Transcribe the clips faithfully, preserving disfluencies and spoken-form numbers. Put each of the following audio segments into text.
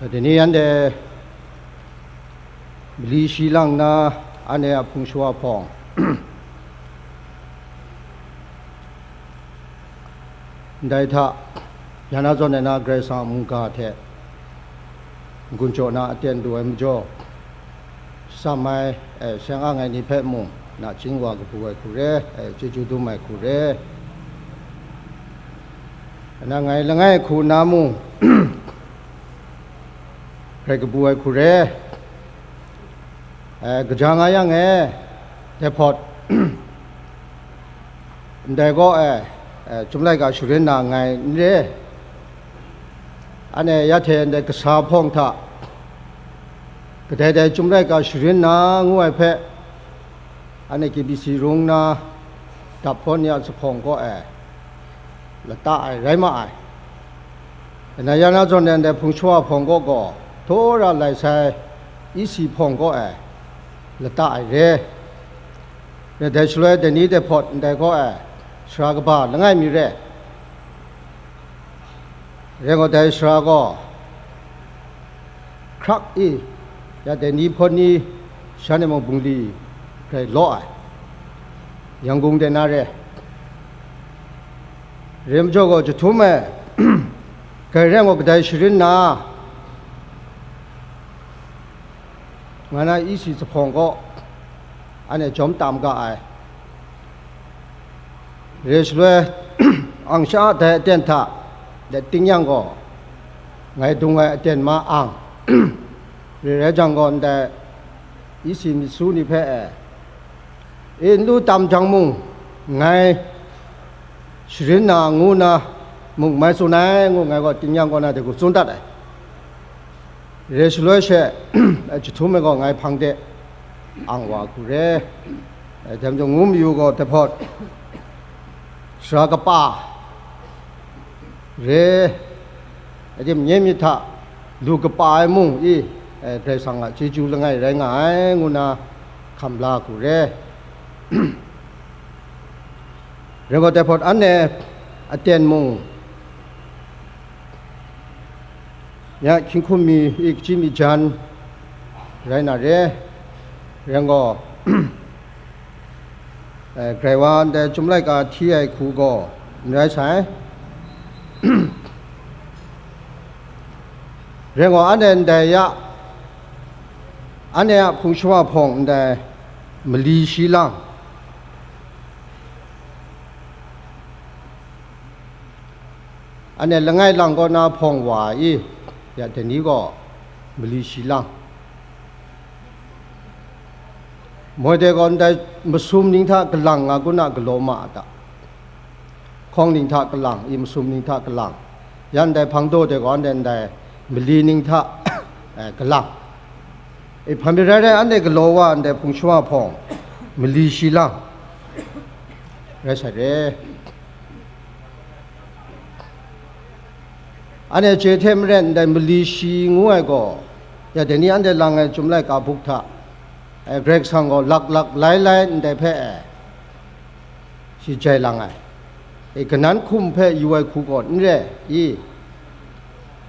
Dai ni anhte mali shi lang nna, anhte a hpung shawa hpawng, ndai hta, ya na zawn ai na Karai Kasang a mungga hte n-gun jaw na aten lu ai majaw, shasam ai, eh, seng ang ai ni hpe mung, nachying wa kabu ai hku re, eh, chyeju dum ai hku re. Nang ngai langai hku nna mung, grai kabu ai hku re. Eh, kaja nga yang e, dai hpawt, ndai kaw e, eh, Chyum laika sharin na nngai n re. Anhte ya hte ndai kasa hpawng hta, kadai dai Chyum laika sharin na ngu ai hpe, anhte K B C rung nna, dap hpawn ni a zuphpawng kaw e lata ai rai ma ai. Nna ya na zawn e ndai hpung shawa hpawng kaw gaw, htaw ra lai sai E C hpawng kaw e lata ai re. Dai shaloi dai ni dai hpawt ndai kaw e sara kaba langai mi re. Rai gaw, dai sara gaw hkrak i, ya dai ni hpawt ni, shan e mung bungli grai law ai, Yangon de na re. Re majaw gaw, jahtum e, grai rai gaw, kadai sharin na, nga na E C zuphpawng kaw, anhte jawm tam ga ai. Re shaloi, ang sha dai aten hta let ting yang gaw, ngai dung ai aten ma ang. Re rai jang gaw, ndai E C myit su ni hpe e, e n lu tam jang mung, ngai sharin na ngu na mung mai tsun ai, ngu ngai gaw ting yang kaw na de ku tsun dat ai. Re shaloi she, jahtum e gaw ngai hpang de ang wa hku re. Dai majaw ngu mayu gaw dai hpawt, sara kapa re, adim nye myit hta lu kapa ai mung i, Karai Kasang a chyeju langai rai nga ai, ngu na hkam la hku re. Rai gaw, dai hpawt anhte aten mung, ya hkying hkum mi i, kachyi mi jan rai na re. Rai gaw, eh, grai wa ndai Chyum laika hti ai hku gaw n rai sai. Rai gaw, anhte ndai ya, anhte a hpung shawa hpawng ndai mali shi lang, anhte langai lang kaw na hpawng wa ai i, ya dai ni gaw mali shi lang. Moi de gaw ndai masum ning hta kalang nga kun a galaw ma a ta? Hkawng ning hta kalang, i masum ning hta kalang, ya ndai hpang daw de gaw anhte ndai mali ning hta, eh, kalang. E, hpa mi rai rai, anhte galaw wa ndai hpung shawa hpawng mali shi lang rai sai re. Anhte chye hte maren ndai mali shi ngu ai gaw, ya dai ni anhte lang ai Chyum laika buk hta, eh, Karai Kasang gaw lak lak lai lai ndai hpe, eh, shi jai lang ai. E, kanan hkum hpe yu ai hku gaw n re i?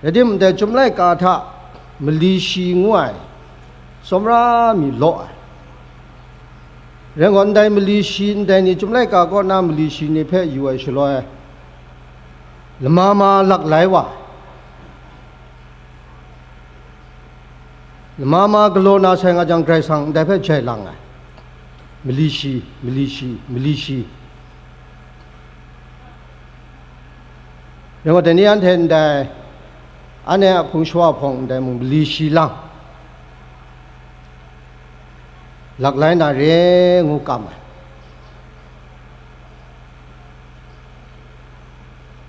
Rai timung, ndai Chyum laika hta mali shi ngu ai tsawmra mi law ai. Rai gaw, ndai mali shi, ndai ni Chyum laika kaw na mali shi ni hpe yu ai shaloi, lama ma lak lai wa, lama ma galaw na sai nga jang, Karai Kasang ndai hpe jai lang ai. Mali shi, mali shi, mali shi. Rai gaw, dai ni anhte ndai, anhte a hpung shawa hpawng ndai mung mali shi lang lak lai na re ngu kam ai.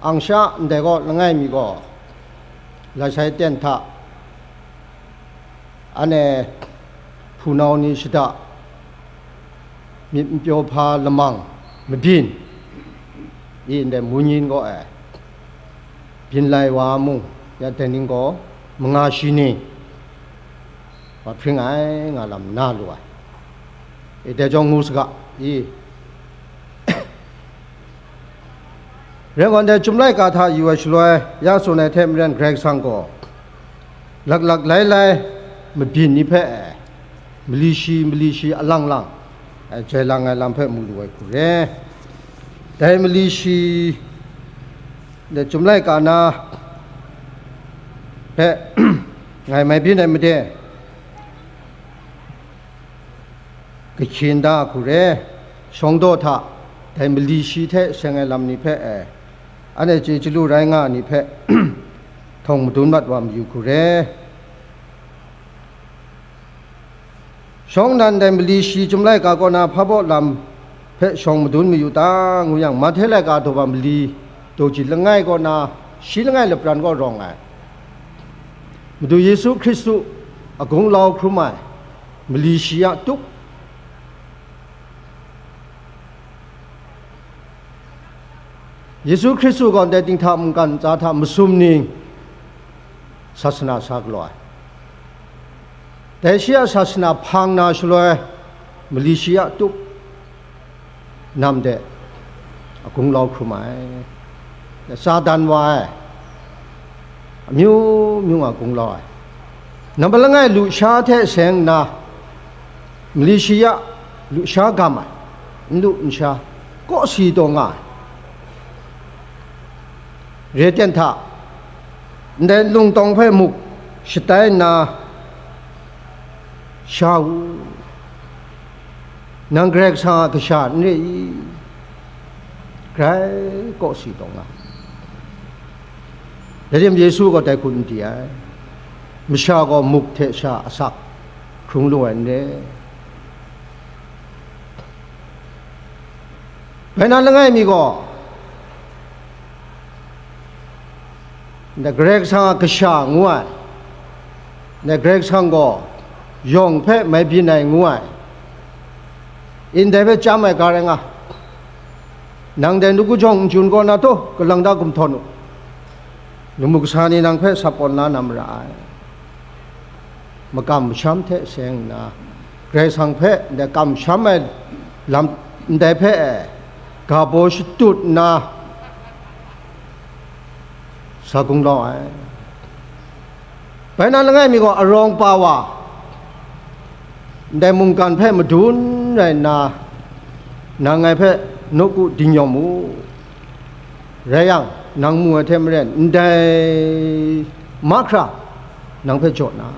Ang sha ndai kaw langai mi gaw, lasai ten hta, anhte hpunau ni shada, myit n pyaw hpa lamang mabyin, i ndai munyin kaw e byin lai wa mung, ya dai ning gaw manga shi ni wa hpring ai nga lam na lu ai. E, dai jawng ngu saga i? Rai gaw, ndai Chyum laika hta yu ai shaloi, ya tsun ai hte maren, Karai Kasang gaw Laklak lailai mabyin ni hpe, mali shi, mali shi alang lang, eh, jai lang ai lam hpe mu lu ai hku re. Dai mali shi, dai Chyum laika na hpe ngai mai byin ai made, kahkyin da hku re. Shawng daw hta dai mali shi hte seng ai lam ni hpe, eh, anhte chye chyalu rai nga ai ni hpe htawng madun mat wa mayu hku re. Shawng nnan dai mali shi Chyum laika kaw na hpa baw lam hpe shawng madun mayu ta, ngu yang, Mahte laika daw mali daw ji langai kaw na, shi langai lapran kaw rawng ai, Madu Yesu Hkristu a gunglau hkrum ai mali shi a tup. Yesu Hkristu gaw ndai dinghta mungkan ntsa hta masum ning sasana sa galaw ai. Dai shi a sasana hpang na shaloi, mali shi a tup nam de a gunglau hkrum ai, Satan wa ai, amyu myu nga gunglau ai. Nambat langai lusha hte seng nna, mali shi a lusha gam ai, n lu n sha, kawsi taw nga ai. Re ten hta, ndai lungtawng hpe muk shatai nna, sha u, nang Karai Kasang a kasha n re i? Grai kawsi taw nga. Rai tim, Yesu gaw dai hku n di ai. Masha gaw muk hte sha asak hkrung lu ai n re. Bai na langai mi gaw, ndai Karai Kasang a kasha ngu ai, ndai Karai Kasang gaw yawng hpe mai byin ai ngu ai, ndai hpe chyam ai ga rai nga. Nang dai nawku jawng n-jun kaw na taw, kalang da gumhtawn u, lamu kasa ni nang hpe sap kaw na na mara ai. Makam masham hte seng nna, Karai Kasang hpe ndai kamsham ai lam ndai hpe ga baw shatut nna, sa gunglau ai. Bai na langai mi gaw arawng pa wa, ndai mungkan hpe madun rai nna, nang ngai hpe nawku dingnyawm u. Rai yang, nang mu ai hte maren, ndai mahkra nang hpe jaw na,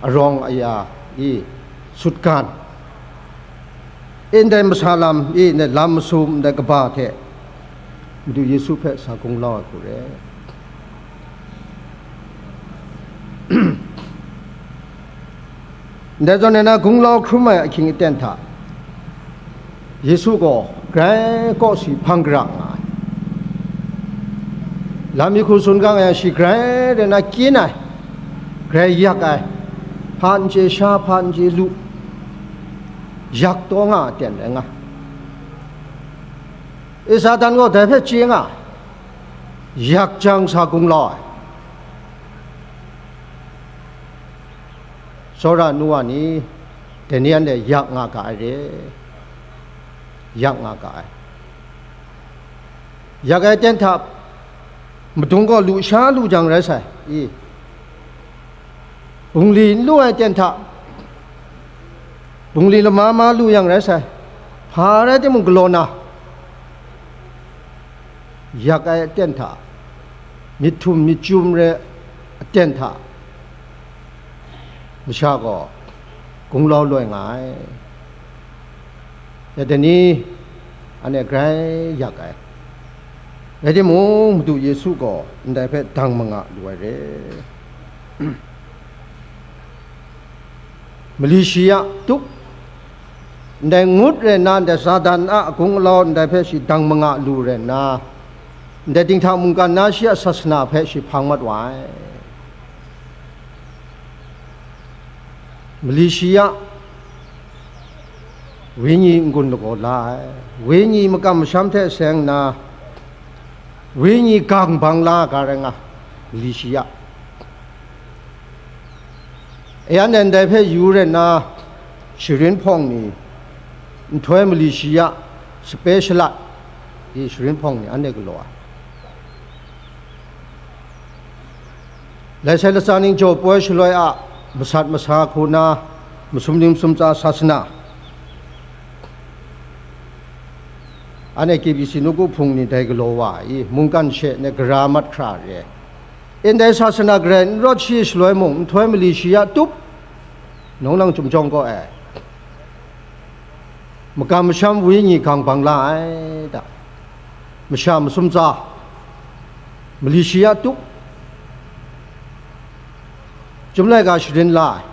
arawng aya i, sutgan, ndai masa lam i, ndai lam masum, ndai kaba hte Madu Yesu hpe sa gunglau ai hku re. Ndai zawn e na gunglau hkrum ai ahkying aten hta, Yesu gaw grai kawsi hpang gara nga ai. Lam mi hku tsun gang ai, shi grai rai na kyin ai, grai yak ai, hpa n chye sha, hpa n chye lu, yak taw nga ai aten rai nga. E, Satan gaw dai hpe chye nga ai, yak jang sa gunglau ai. Tsawra nu wa ni, dai ni anhte yak nga ga ai re, yak nga ga ai. Yak ai ten hta, madung gaw lusha lu jang rai sai i, bungli n lu ai ten hta, bungli lama ma lu yang rai sai, hpa rai timung galaw na, yak ai aten hta, myit htum myit chyum re aten hta, masha gaw gunglau loi nga ai. Ya dai ni, anhte grai yak ai. Rai timung, Madu Yesu gaw ndai hpe dang manga lu ai re. Mali shi a tup, ndai ngut rai nna, ndai Satan a gunglau ndai hpe shi dang manga lu rai nna, ndai dinghta mungkan na shi a sasana hpe shi hpang mat wa ai. Mali shi a wenyi n-gun lagaw la ai, wenyi makam masham hte seng nna, wenyi gang bang la ga rai nga, mali shi a. E, anhte ndai hpe yu rai nna, sharin hpawng ni, nhtoi mali shi a sape shalat i sharin hpawng ni anhte galaw ai. Laisai latsa ning jaw poi shaloi a masat masa hku na masum ning masum tsa sasana, anhte K B C nawku hpung ni dai galaw wa ai i, mungkan she ne gara mat hkra re. Ndai sasana garai n rawt shi shaloi mung, nhtoi mali shi ya tup, nawng nang chyum jawng kaw e. Makam masham wenyi gang bang la ai ta? Masha masum tsa, mali shi ya tup, Chyum laika sharin la ai,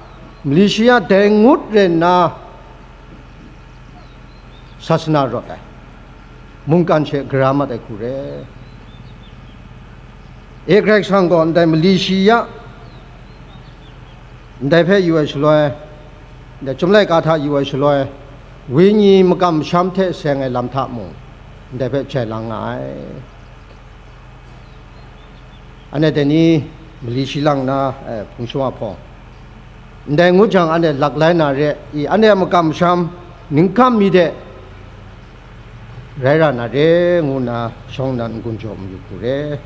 mali shi ya dai ngut rai nna, sasana rawt ai, mungkan she gara mat ai hku re. E, Karai Kasang gaw ndai mali shi ya, ndai hpe yu ai shaloi, ndai Chyum laika hta yu ai shaloi, wenyi makam masham hte seng ai lam hta mung, ndai hpe jai lang nga ai. Anhte dai ni mali shi lang nna, eh, hpung shawa hpawng, ndai ngut jang, anhte lak lai na re i, anhte a makam masham ningkam mi de rai ra na re, ngu nna shawng nnan n-gun jaw mayu hku re.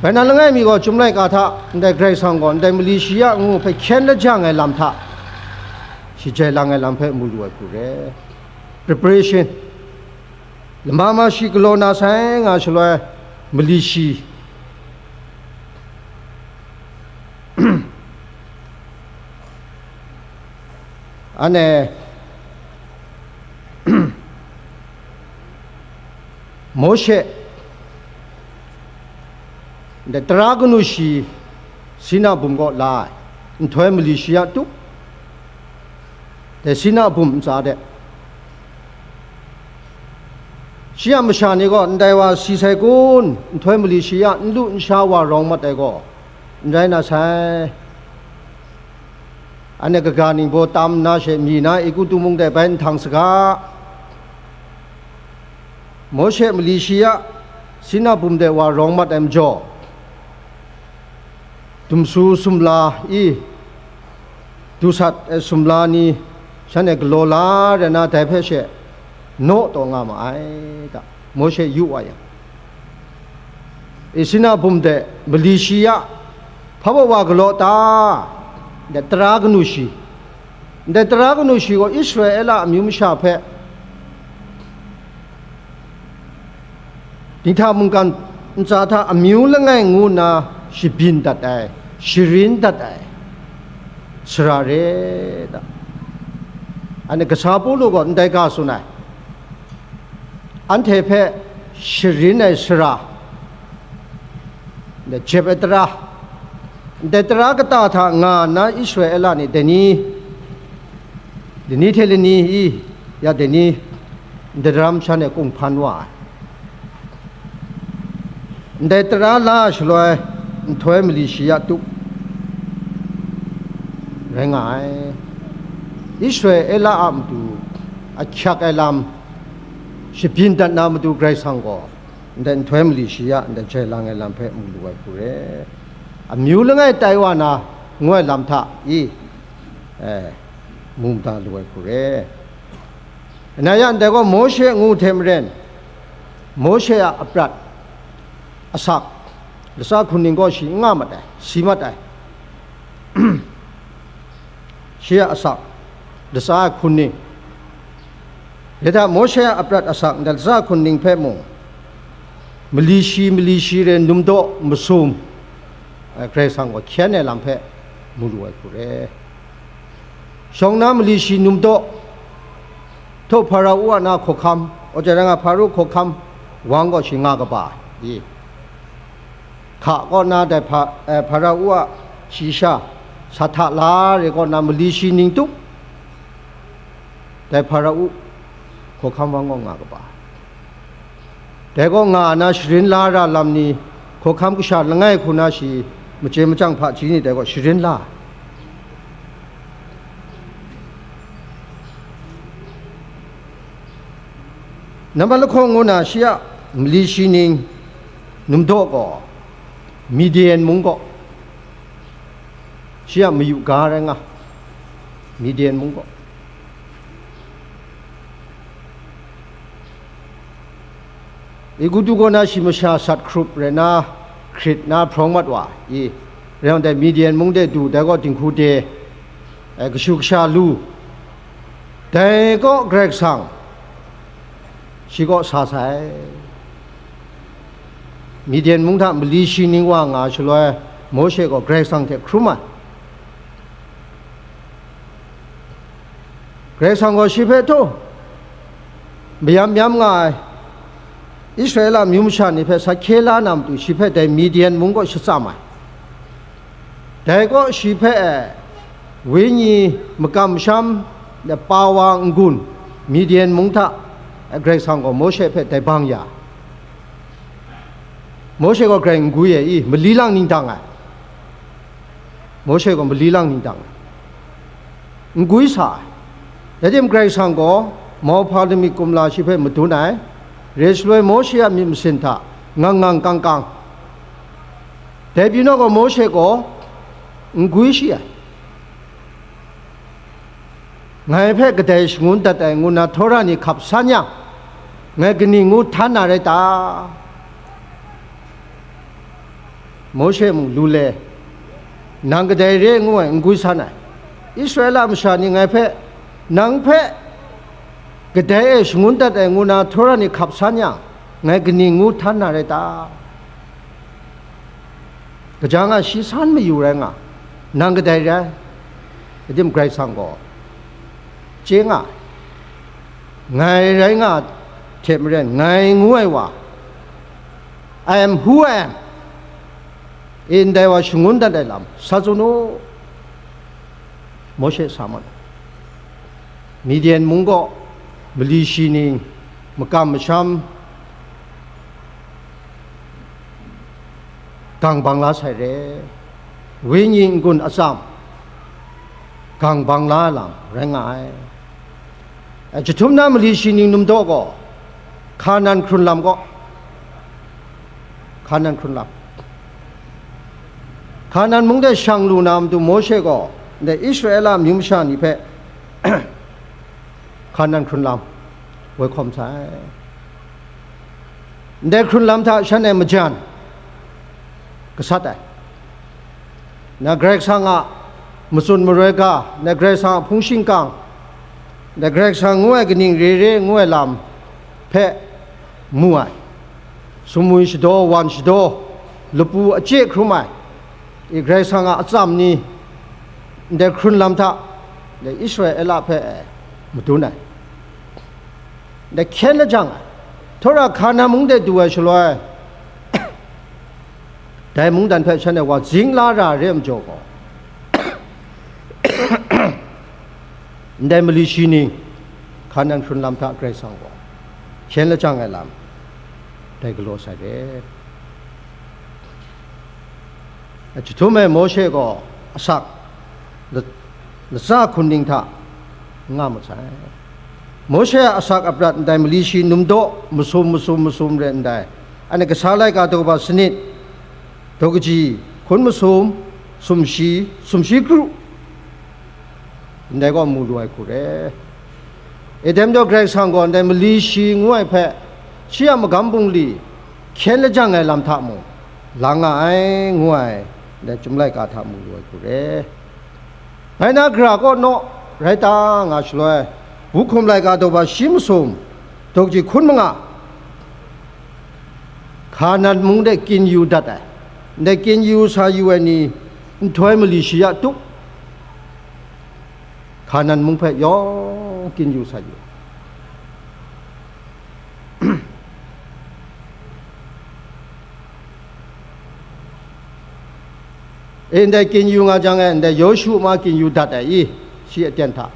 Bai na langai mi gaw, Chyum laika hta ndai Karai Kasang gaw ndai mali shi ya ngu hpe hkyen lajang ai lam hta, shi jai lang ai lam hpe mu lu ai hku re. Preparation. Lama ma shi galaw na sai nga shaloi, mali shi, anhte Mawshe, ndai tara kanu shi Sina bum kaw la ai, nhtoi mali shi ya tup, dai Sina bum ntsa de. Shi a masha ni gaw ndai wa si sai kun, nhtoi mali shi ya n lu n sha wa rawng mat ai gaw, n rai na sai. Anhte kaga ningbaw tam nna she myi na Egutu mung de bai nhtang saga. Mawshe mali shi ya Sina bum de wa rawng mat ai majaw, dumsu sumla i, dusat ai sumla ni shanhte galaw la rai na, dai hpe she naw taw nga ma ai ta, Mawshe yu wa yang. I, Sina bum de mali shi ya hpa baw wa galaw ta? Ndai tara kanu shi, ndai tara kanu shi gaw Israela amyu masha hpe dinghta mungkan ntsa hta amyu langai ngu nna shabyin dat ai, sharin dat ai sara re ta? Anhte kasa Pawlu gaw ndai ga tsun ai. Anhte hpe sharin ai sara, ndai jep ai tara, ndai tara kata hta nga nna Israela ni dai ni, lani hte lani i, ya dai ni, ndai daram shanhte kunghpan wa ai. Ndai tara la ai shaloi, nhtoi mali shi ya tup rai nga ai. Israela a matu ahkyak ai lam shabyin dat na matu Karai Kasang gaw, ndai nhtoi mali shi ya, ndai jai lang ai lam hpe mu lu ai hku re. Amyu langai tai wa na, ngu ai lam hta i, eh, mu mada lu ai hku re. Nna ya ndai gaw Mawshe ngu hte maren, Mawshe a aprat asak, latsa hkun ning gaw shi n nga mat ai, si mat ai. Shi a asak, latsa hkun ning, rai hta, Mawshe a aprat asak, ndai latsa hkun ning hpe mung, mali shi, mali shi re, numdaw masum, eh, Karai Kasang gaw hkyen ai lam hpe mu lu ai hku re. Shawng na mali shi numdaw, htaw Hpara-u a na hkawhkam, aw jai rai nga, Hpara-u hkawhkam wang gaw shi nga kaba ai, hka kaw na dai Hpa-, eh, Hpara-u a shayi sha, Sahtala re kaw na mali shi ning tup, dai Hpara-u hkawhkam wang gaw nga kaba ai. Dai gaw nga na sharin la ra lam ni, hkawhkam kasha langai hku na shi, machye machyang hpaji ni dai gaw sharin la ai. Nambat lahkawng ngu na shi a mali shi ning numdaw gaw, Midian mung gaw, shi a mayu ga rai nga, Midian mung gaw. Egutu kaw na shi masha sat hkrup rai na, hkrit na hprawng mat wa i, rai yang dai Midian mung de du, dai gaw dinghku de, e, kashu kasha lu, dai kaw Karai Kasang shi kaw sa sai. Midian mung hta mali shi ning wa nga shaloi, Mawshe gaw Karai Kasang hte hkrum ai. Karai Kasang gaw shi hpe htaw mayam yam nga ai, Israela amyu masha ni hpe sa hkye la na matu, shi hpe dai Midian mung kaw shatsam ai. Dai kaw shi hpe e, wenyi makam masham, pawa n-gun, Midian mung hta Karai Kasang gaw Mawshe hpe dai bang ya. Mawshe gaw grai n gwi ai i, mali lang ning dang ai. Mawshe gaw mali lang ning dang ai, n gwi sa ai. Rai tim, Karai Kasang gaw mauhpa lamik kumla shi hpe madun ai, re shaloi Mawshe a myit masin hta ngang ngang kang kang. Dai pyi naw gaw Mawshe gaw n gwi shi ai. Ngai hpe kadai shangun dat ai ngu na htawra ni hkap san yang, ngai kaning ngu htan na rai ta? Mawshe mung lu le, nang kadai re ngu ai n gwi san ai. Israela masha ni ngai hpe, nang hpe kadai e shangun dat ai ngu na htawra ni hkap san yang, ngai kaning ngu htan na rai ta? Kaja nga, shi san mayu rai nga, nang kadai rai? Rai tim, Karai Kasang gaw chye nga ai, ngai rai nga hte maren, ngai ngu ai wa, I am who I am, e ndai wa shangun dat ai lam sa tsun u, Mawshe sa mat ai. Midian mung kaw mali shi ning, makam masham, gang bang la sai re, wenyi n-gun atsam, gang bang la ai lam rai nga ai. Jahtum na mali shi ning num daw gaw, Hkanan hkrun lam gaw, Hkanan hkrun lam, Hkanan mung de shang lu na matu Mawshe gaw ndai Israela amyu masha ni hpe Hkanan hkrun lam woi hkawm sai. Ndai hkrun lam hta shan e majan gasat ai. Na Karai Kasang a matsun maroi ga, na Karai Kasang a hpung shingkang, na Karai Kasang ngu ai kaning re re ngu ai lam hpe mu ai, sumwi shadaw, wan shadaw, lapu ache hkrum ai, i Karai Kasang a atsam ni ndai hkrun lam hta, ndai Israela hpe madun ai. Ndai hkyen lajang ai, htawra Hkanan mung de du ai shaloi, dai mungdan hpe shan e wa zing la ra re ai majaw gaw, ndai mali shi ning Hkanan hkrun lam hta Karai Kasang gaw hkyen lajang ai lam dai galaw sai re. Jahtum e Mawshe gaw asak la-, latsa hkun ning hta n nga mat sai. Mawshe a asak aprat ndai mali shi num daw masum masum masum re ndai, anhte kasa laika daw ba sanit, daw kaji, hkun masum, sumshi, sumshi kru, ndai gaw mu lu ai hku re. Edem daw Karai Kasang gaw ndai mali shi ngu ai hpe, shi a magam bungli hkyen lajang ai lam hta mung lang nga ai, ngu ai, ndai Chyum laika hta mu lu ai hku re. Ngai na gara kaw naw rai ta nga shaloi, bu hkum laika daw ba shi masum, daw kaji hkun manga, Hkanan mung de kyin yu dat ai, ndai kyin yu sa yu ai ni nhtoi mali shi ya tup, Hkanan mung hpe yawng kyin yu sa yu. E, ndai kyin yu nga jang e, ndai Yawshu ma kyin yu dat ai i, shi aten hta,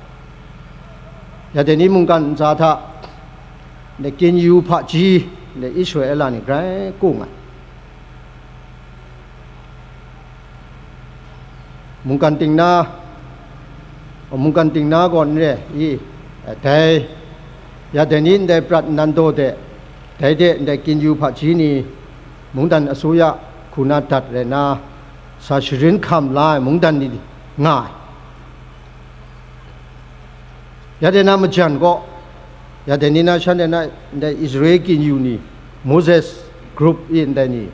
ya dai ni mungkan ntsa hta, ndai kyin yu hpaji, ndai Israela ni grai kung ai. Mungkan ting na, mungkan ting na gaw n re i, dai, ya dai ni ndai prat nnan daw de, dai de ndai kyin yu hpaji ni, mungdan asuya hku na dat rai na, sa sharin hkam la ai mungdan ni nga ai. Ya dai na majan gaw, ya dai ni na shan dai na ndai Israel kyin yu ni, Moses group i ndai ni,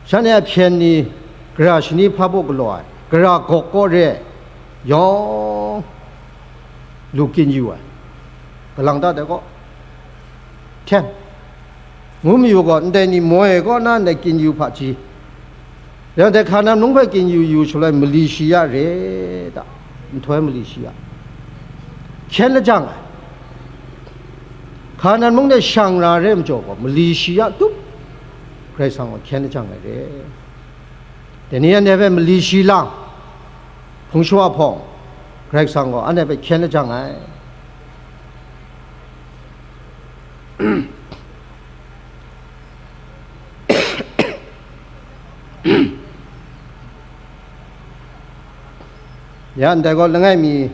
Shanhte a hpyen ni, gara shani hpa baw galaw ai, gara gawk kaw re ai, yawng lu kyin yu ai, galang da dai kaw, hten, ngu mayu gaw, ndai ni moi ai kaw na ndai kyin yu hpaji, rai yang dai Hkanan mung hpe kyin yu yu shaloi mali shi ya re ta, nhtoi mali shi ya, hkyen lajang ai, Hkanan mung de shang ra re majaw gaw, mali shi ya tup, Karai Kasang gaw hkyen lajang ai re. Dai ni anhte hpe mali shi lang, hpung shawa hpawng, Karai Kasang gaw anhte hpe hkyen lajang ai. Ya ndai gaw langai mi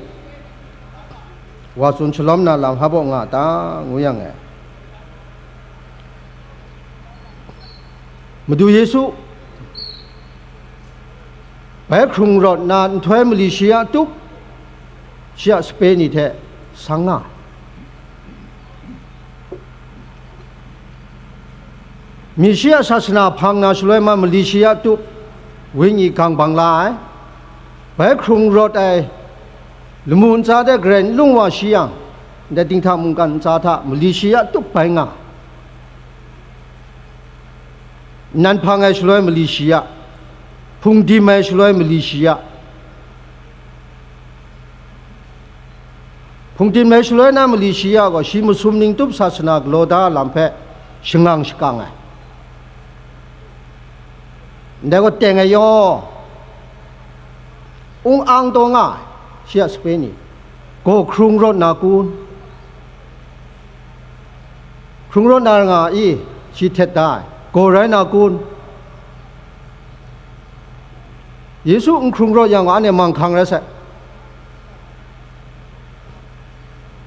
wa tsun shalawm na lam hpa baw nga ta, ngu yang e, Madu Yesu bai hkrung rawt na nhtoi mali shi ya tup, shi a sape ni hte sang nga ai. Mi shi a sasana hpang na shaloi ma mali shi ya tup, wenyi gang bang la ai, bai hkrung rawt ai, lamu ntsa de garai n lung wa shi yang, ndai dinghta mungkan ntsa hta mali shi ya tup bai nga, nnan hpang ai shaloi mali shi ya, hpung dim ai shaloi mali shi ya, hpung dim ai shaloi na mali shi ya gaw, shi masum ning tup sasana galaw da lam hpe shangang shakang ai. Ndai gaw teng ai yaw, ung ang taw nga ai, shi a sape ni, gaw hkrung rawt na kun? Hkrung rawt na nga i, shi htet da ai, gaw rai na kun? Yesu n hkrung rawt yang gaw, anhte manghkang rai sai.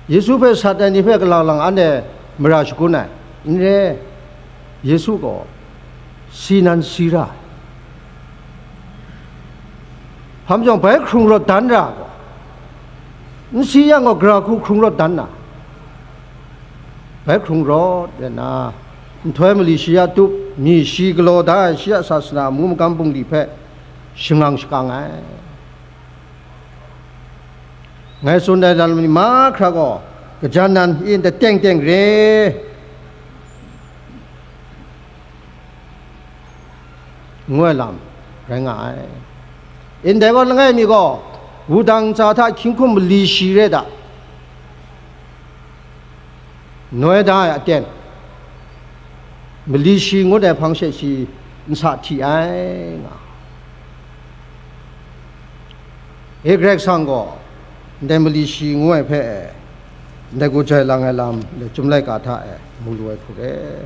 Yesu hpe sat ai ni hpe kalang lang anhte mara shagun ai, n re, Yesu gaw si nan si ra ai. Hpa majaw bai hkrung rawt dan ra gaw, n si yang gaw, gara hku hkrung rawt dan na, bai hkrung rawt re nna, nhtoi mali shi ya tup, mi shi galaw da ai shi a sasana amu magam bungli hpe shangang shakang ai. Ngai tsun ai lam ni mahkra gaw, gajan nan in da teng teng re, ngu ai lam rai nga ai. Ndai gaw langai mi gaw, wudang ntsa hta hkying hkum mali shi re da, noi da ai aten, mali shi ngut ai hpang she shi nsa hti ai nga. E, Karai Kasang gaw ndai mali shi ngu ai hpe, ndai gaw jai lang ai lam, ndai Chyum laika hta e mu lu ai hku re,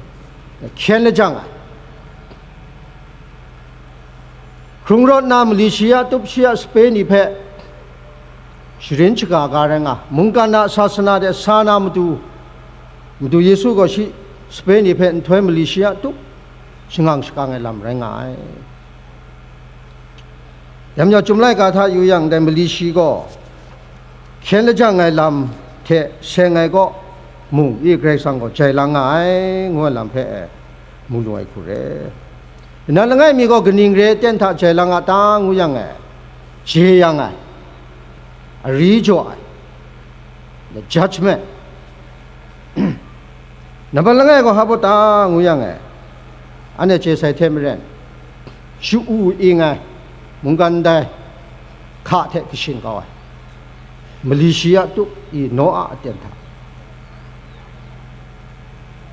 hkyen lajang ai. Hkrung rawt na mali shi ya tup shi a sape ni hpe sharin shaga ga rai nga, mungkan a sasana de sa na matu, Madu Yesu gaw shi sape ni hpe nhtoi mali shi ya tup shangang shakang ai lam rai nga ai. Yamyawng Chyum laika hta yu yang, dai mali shi gaw hkyen lajang ai lam hte seng ai kaw mung i Karai Kasang gaw jai lang nga ai, ngu ai lam hpe e mu lu ai hku re. Nna langai mi gaw kaning re ai ten hta jai lang a ta, ngu yang e, je yang ai, ari jaw ai, the judgment. Nambat langai gaw hpa baw ta, ngu yang e, anhte chye sai hte maren, shu-u ing ai, mungkan ndai hka hte kashin kau ai, mali shi ya tup i Noa aten hta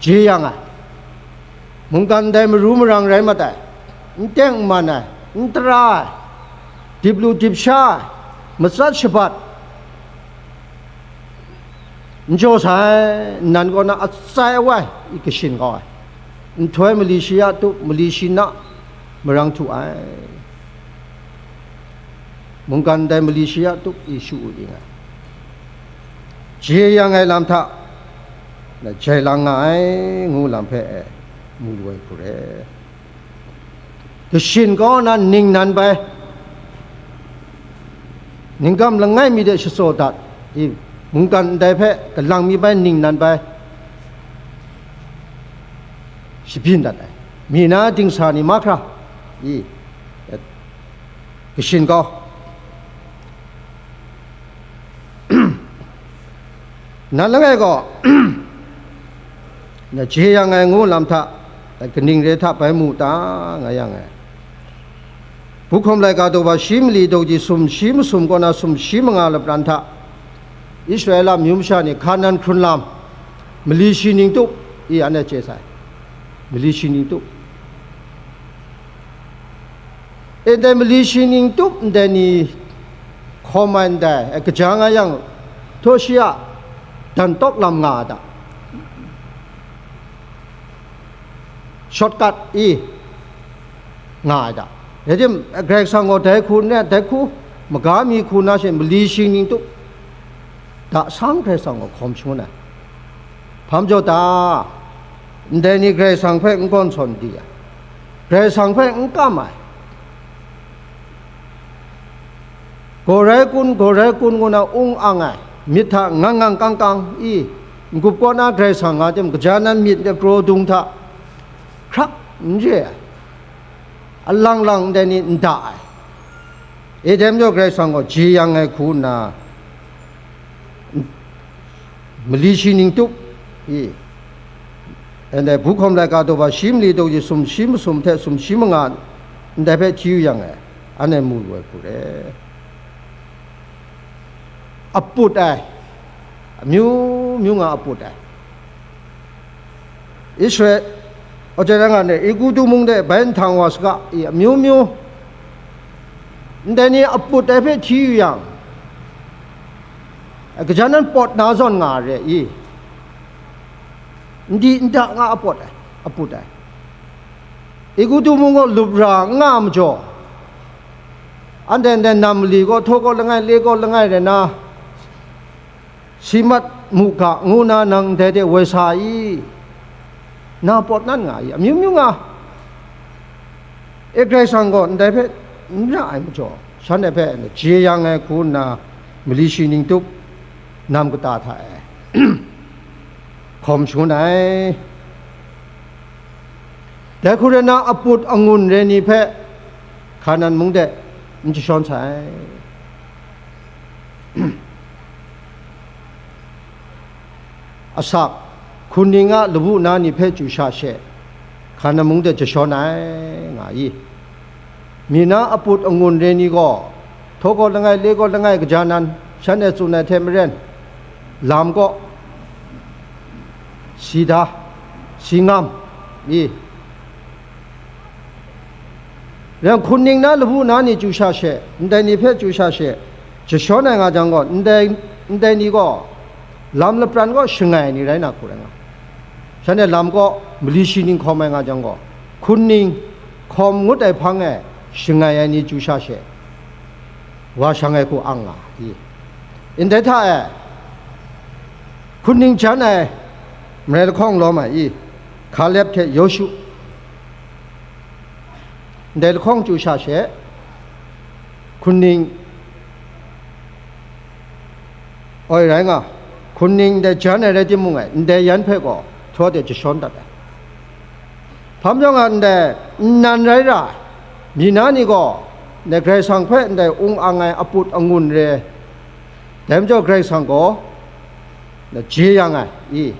je yang ai, mungkan ndai maru marang rai mat ai, n teng n man ai, n tara ai, dip lu dip sha ai, matsat shabat, n jaw sai, nnan kaw na atsai awai i kashin kau ai, nhtoi mali shi ya tup, mali shi na marang htu ai, mungkan ndai mali shi ya tup i shu-u ing ai, je yang ai lam hta na jai lang nga ai, ngu lam hpe e mu lu ai hku re. Kashin kau na ningnan bai, ningkam langai mi de shatsaw dat i, mungkan ndai hpe galang mi bai ningnan bai shabyin dat ai, mi na dingsa ni mahkra, I, kashin kau. Nan langai gaw, na je yang ai ngu lam hta, kaning re hta bai mu ta, nga yang ai. Buhkawm laika daw ba shi mali daw ji sum shi masum kaw na sum shi manga lapran hta, Israela myu masha ni Hkanan hkrun lam, mali shi ning tup, i anhte chye sai. Mali shi ning tup. E, ndai mali shi ning tup ndai ni hkawm ai ndai, e, kaja nga yang, htaw shi a dan tawk lam nga ai ta? Shortcut i nga ai ta? Rai tim, Karai Kasang gaw dai hku n rai, dai hku maga mi hku na she mali shi ning tup da sang Karai Kasang gaw hkawm shangun ai. Hpa majaw ta? Ndai ni Karai Kasang hpe n gawn sawn di ai, Karai Kasang hpe n kam ai, gaw rai kun, gaw rai kun ngu na ung ang ai, myit hta ngang ngang kang kang i, n-gup kaw na Karai Kasang nga tim, kaja nan myit de praw dung hta hkrak n re ai, alang lang ndai ni n da ai. E, dai majaw Karai Kasang gaw je yang ai hku nna, mali shi ning tup i, ndai Buhkawm laika daw ba shi mali daw ji sum shi masum hte sum shi manga ndai hpe hti yu yang e, anhte mu lu ai hku re. Aput ai, amyu myu nga aput ai. Israel, Australia nga ne, Egutu mung de bai nhtang wa saga, i amyu myu, ndai ni aput ai hpe hti yu yang, kaja nan pawt na zawn nga re i, n di n da nga aput ai, aput ai. Egutu mung gaw lup ra n nga majaw, anhte ndai nam mali gaw htaw kaw langai, le kaw langai rai na, si mat mu ga ngu na nang ndai de woi sa i, na pawt nan nga i, amyu myu nga. E, Karai Kasang gaw ndai hpe n ra ai majaw, shanhte hpe je yang ai hku nna, mali shi ning tup, nam kata hta e hkawm shangun ai. Dai hku rai na, aput angun re ni hpe Hkanan mung de n jashawn sai. Asak, hkunning a lawu na ni hpe chyu sha she, Hkanan mung de jashawn ai, nga i. Mi na aput angun re ni gaw, htaw kaw langai, le kaw langai kaja nan, shanhte tsun ai hte maren, lam kaw, si da, si ngam, i. Rai hkunning na lawu na ni chyu sha she, ndai ni hpe chyu sha she, jashawn ai nga jang gaw, ndai, ndai ni gaw lam lapran kaw shangai ai ni rai na hku rai nga. Shanhte lam kaw mali shi ning hkawm ai nga jang gaw, hkunning hkawm ngut ai hpang e shangai ai ni chyu sha she, wa shang ai hku ang nga i. Ndai hta e hkunning jan ai marai lahkawng lawm ai i, Hkalep hte Yawshu, ndai lahkawng chyu sha she, hkunning, oi, rai nga, hkunning ndai jan ai rai timung, e, ndai yan hpe gaw htaw de jashawn dat ai. Hpa majaw nga ndai nnan rai ra ai, mi na ni gaw ndai Karai Kasang hpe ndai ung ang ai aput angun re, dai majaw Karai Kasang gaw na je yang ai i.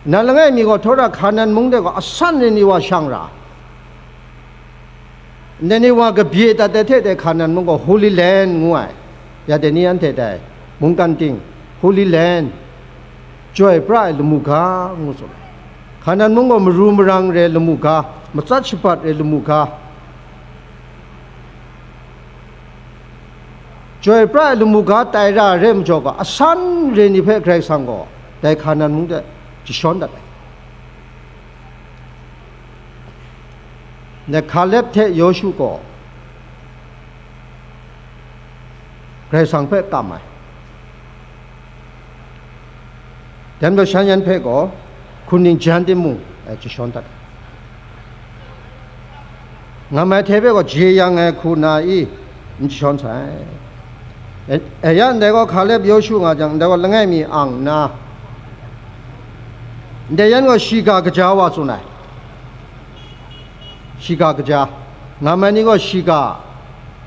Nan langai mi gaw htaw ra Hkanan mung de gaw asan re ni wa shang ra ai. Ndai ni wa kabye dat ai hte dai Hkanan mung gaw Holy Land ngu ai. Ya dai ni anhte dai mungkan ting, Holy Land, chyoi pra ai lamu ga, ngu tsun ai. Hkanan mung gaw maru marang re lamu ga, matsat shabat re lamu ga, chyoi pra ai lamu ga tai ra ai re majaw gaw, asan re ni hpe Karai Kasang gaw dai Hkanan mung de jashawn dat ai. Ndai Hkalep hte Yawshu gaw Karai Kasang hpe kam ai. Dai majaw shan yan hpe gaw hkunning jan timung, e, jashawn dat ai. Ngam ai hte hpe gaw je yang ai hku na i, n jashawn sai. E, e, ya ndai gaw Hkalep Yawshu nga jang, ndai gaw langai mi ang nna, ndai yan gaw shiga kaja wa tsun ai. Shiga kaja. Nga mai ni gaw shiga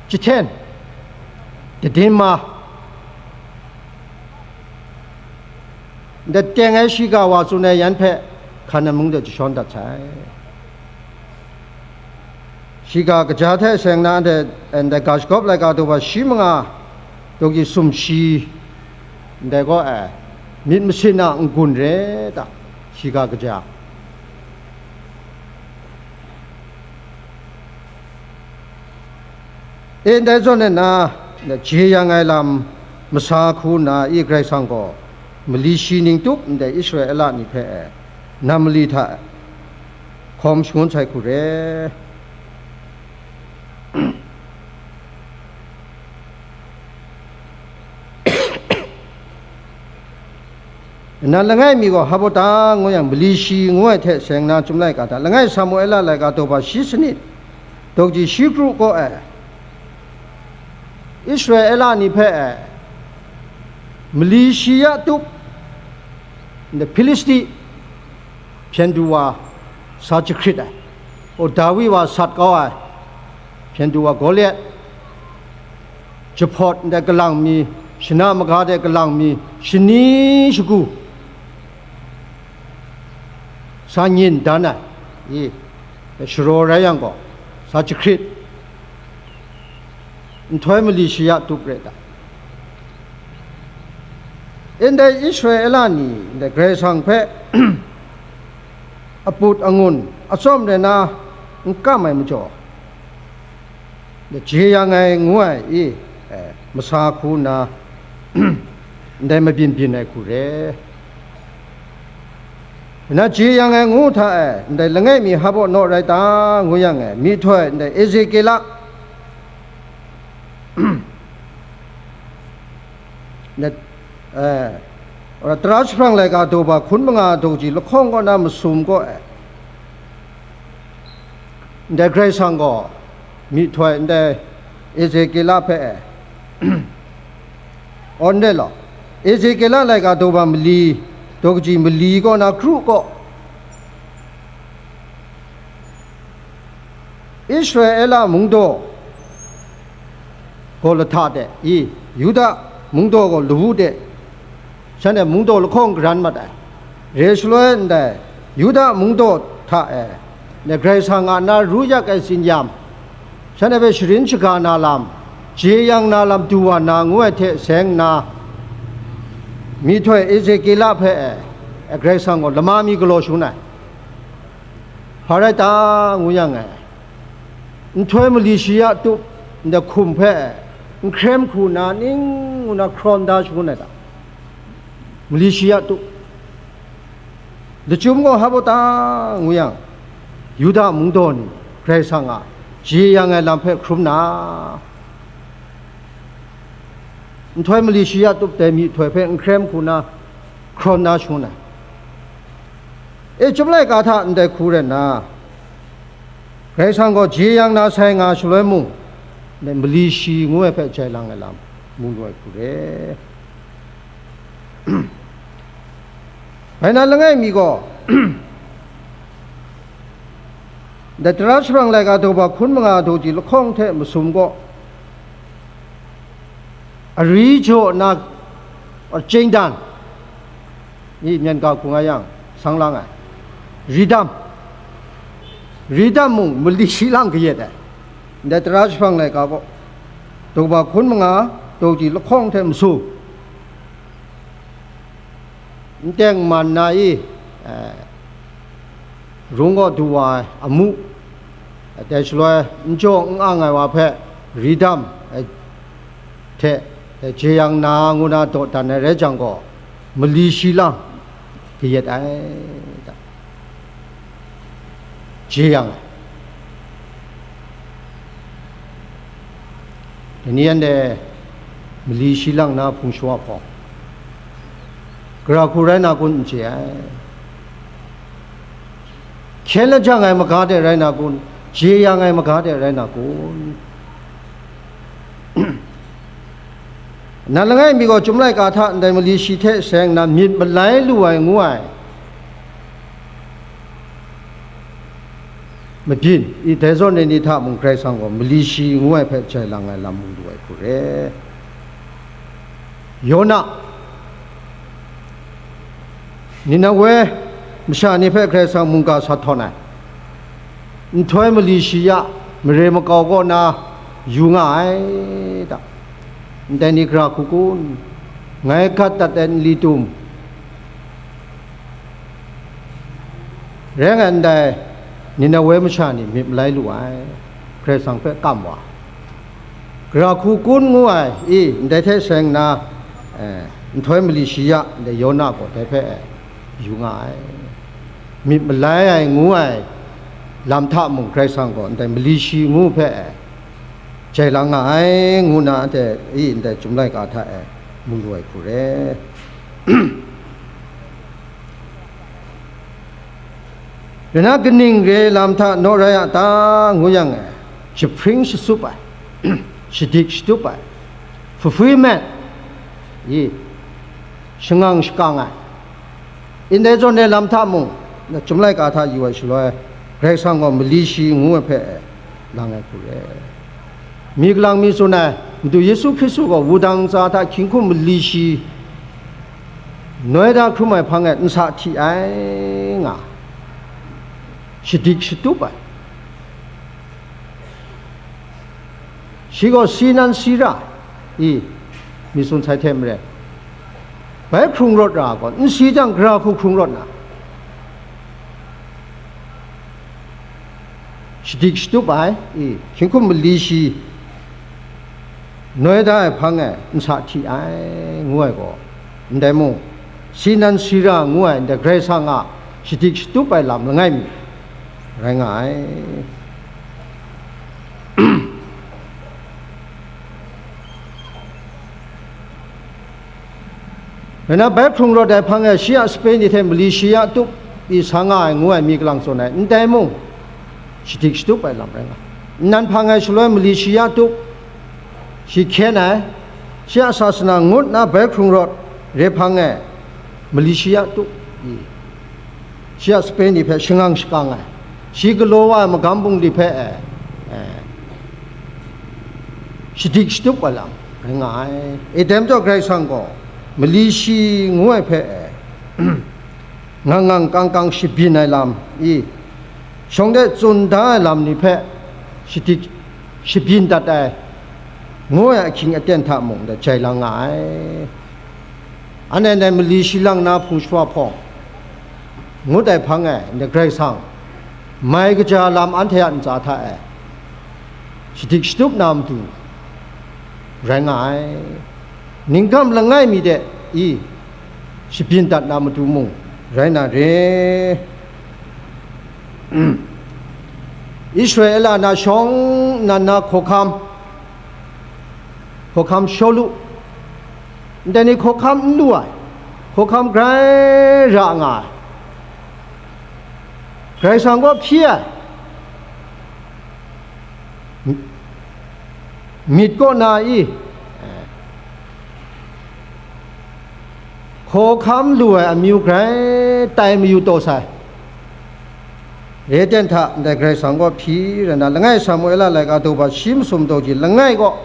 jahten, jahtin ma, ndai teng ai shiga wa tsun ai yan hpe hkan ai mung de jashawn dat sai. Shiga kaja hte seng na anhte, ndai ga shagawp laika daw shi manga, daw shi sumshi, ndai gaw ai, myit masin a n-gun re ta, shiga kaja. E, ndai zawn e na, jeyang ai lam masa hku nna i Karai Kasang gaw mali shi ning tup ndai Israela ni hpe e, nam mali hta e hkawm shangun sai hku re. Nna langai mi gaw Hapota ngu yang, mali shi ngu ai hte seng na Chyum laika hta, langai Samuela laika daw shi sanit, daw shi kru kaw e, Israela ni hpe e, mali shi ya tup, ndai Hpilisti hpyen du wa sa jahkrit ai, o Dawi wa sat kau ai hpyen du wa Goliat, jahpawt ndai kalang mi, shana maga de kalang mi, shani shagu sa nyin dan ai, i, sharaw rai yang gaw, sa jahkrit, nhtoi mali shi ya tup re ta. Ndai Israela ni ndai Karai Kasang hpe aput angun atsawm rai na n kam ai majaw, jeyang ai ngu ai i, e, masa hku nna, ndai mabyin byin ai hku re. Nna jeyang ai ngu hta e, ndai langai mi Hapota naw rai ta, ngu yang e, myihtoi ndai Ezekiela, ndai, e, tara jahprang laika daw hkun manga daw shi lahkawng kaw na masum kaw e, ndai Karai Kasang gaw myihtoi ndai Ezekiela hpe e, awn de law, Ezekiela laika daw mali, daw shi mali kaw na kru kaw, Israela mungdaw gaw lahta de i, Yuda mungdaw gaw lawu de, shanhte mungdaw lahkawng garan mat ai. Re shaloi ndai Yuda mungdaw hta e, ndai Karai Kasang a na ru yak ai tsin-yam, shanhte hpe sharin shaga na lam, jeyang na lam du wa na ngu ai hte seng nna, myihtoi Ezekiela hpe e, Karai Kasang gaw lama mi galaw shangun ai. Hpa rai ta, ngu yang e, nhtoi mali shi ya tup ndai hkum hpe e, n hkrem hku na ning ngu na hkrawn da shangun ai ta? Mali shi ya tup. Lachyum gaw Hapota ngu yang, Yuda mungdaw ni Karai Kasang a jeyang ai lam hpe hkrum na, nhtoi mali shi ya tup dai myihtoi hpe n hkrem hku na hkrawn na shangun ai. E, Chyum laika hta ndai hku rai nna, Karai Kasang gaw jeyang na sai nga shaloi mung, ndai mali shi ngu ai hpe jai lang ai lam mu lu ai hku re. Bai na langai mi gaw, ndai tara jahprang laika daw hkun manga daw shi lahkawng hte masum gaw, ari jaw na, chengdan, i, myen ga hku nga yang, sang lang ai, ridam, ridam mung mali shi lang kayat ai, ndai tara jahprang laika gaw, daw hkun manga daw shi lahkawng hte masum, n teng man na i, eh, rung kaw du wa ai amu, dai shaloi n jaw n ang ai wa hpe ridam, eh, hte, eh, jeyang na ngu na dawdan ai rai jang gaw, mali shi lang kayat ai, jeyang ai. Dai ni anhte mali shi lang na hpung shawa hpawng, gara hku rai na kun, n chye ai. Hkyen lajang ai maga de rai na kun, jeyang ai maga de rai na kun? Nang langai mi gaw Chyum laika hta ndai mali shi hte seng na myit malai lu ai ngu ai. mabyin, i dai zawn ai ni hta mung Karai Kasang gaw mali shi ngu ai hpe jai lang ai lam mu lu ai hku re. Yona, Ninewe masha ni hpe Karai Kasang mungga sa htawn ai, nhtoi mali shi ya mare makau kaw na yu nga ai ta? Ndai ni gara hku kun, ngai gat dat ai nli tum, rai nga ndai, Ninewe masha ni myit malai lu ai, Karai Kasang hpe kam wa. Gara hku kun ngu ai, i, ndai hte seng nna, eh, nhtoi mali shi ya, ndai Yona gaw dai hpe, eh, yu nga ai. Myit malai ai ngu ai lam hta mung, Karai Kasang gaw ndai mali shi ngu hpe, eh, jai lang nga ai, ngu na, anhte, i, ndai Chyum laika hta e mu lu ai hku re. Rai na, kaning re lam hta naw rai a ta, ngu yang, e, jahpring shasup ai, shadik shatup ai, fulfillment, i, shangang shakang ai, ndai zawn ai lam hta mung, Chyum laika hta yu ai shaloi, Karai Kasang gaw mali shi ngu ai hpe, lang ai hku re. Mi kalang mi tsun ai, Madu Yesu Hkristu gaw wudang ntsa hta hkying hkum mali shi noi da hkrum ai hpang e nsa hti ai nga, shadik shatup ai. Shi gaw si nan si ra, i, mi tsun sai hte maren, bai hkrung rawt ra ai gaw, n si jang, gara hku hkrung rawt na, shadik shatup ai, i, hkying hkum mali shi noi da ai hpang e nsa hti ai, ngu ai gaw, ndai mung, si nan si ra ngu ai ndai Karai Kasang a shadik shatup ai lam langai mi rai nga ai. Rai na, bai hkrung rawt ai hpang e shi a sape ni hte mali shi ya tup i sa nga ai ngu ai mi kalang tsun ai, ndai mung, shadik shatup ai lam rai nga. Nnan hpang e shaloi mali shi ya tup, shi hkyen ai, shi a sasana ngut nna bai hkrung rawt re hpang e mali shi ya tup i, shi a sape ni hpe shangang shakang ai, shi galaw wa ai magam bungli hpe e, e, shadik shatup ai lam rai nga ai. E, dai majaw Karai Kasang gaw mali shi ngu ai hpe e, ngang ngang kang kang shabyin ai lam i, shawng de tsun da ai lam ni hpe shadik shabyin dat ai, ngu ai ahkying aten hta mung, ndai jai lang nga ai. Anhte ndai mali shi lang na hpung shawa hpawng ngut ai hpang e, ndai Karai Kasang mai kaja lam anhte a ntsa hta e shadik shatup na matu rai nga ai. Ningkam langai mi de i shabyin dat na matu mung rai na re. Israela na shawng nnan na hkawhkam, hkawhkam Shawlu, ndai ni hkawhkam n lu ai, hkawhkam grai ra nga ai, Karai Kasang kaw hpyi ai, myit kaw na i, hkawhkam lu ai amyu grai tai mayu taw sai. Re ten hta ndai Karai Kasang kaw hpyi rai na, langai Samuela laika daw ba shi masum daw ji langai gaw,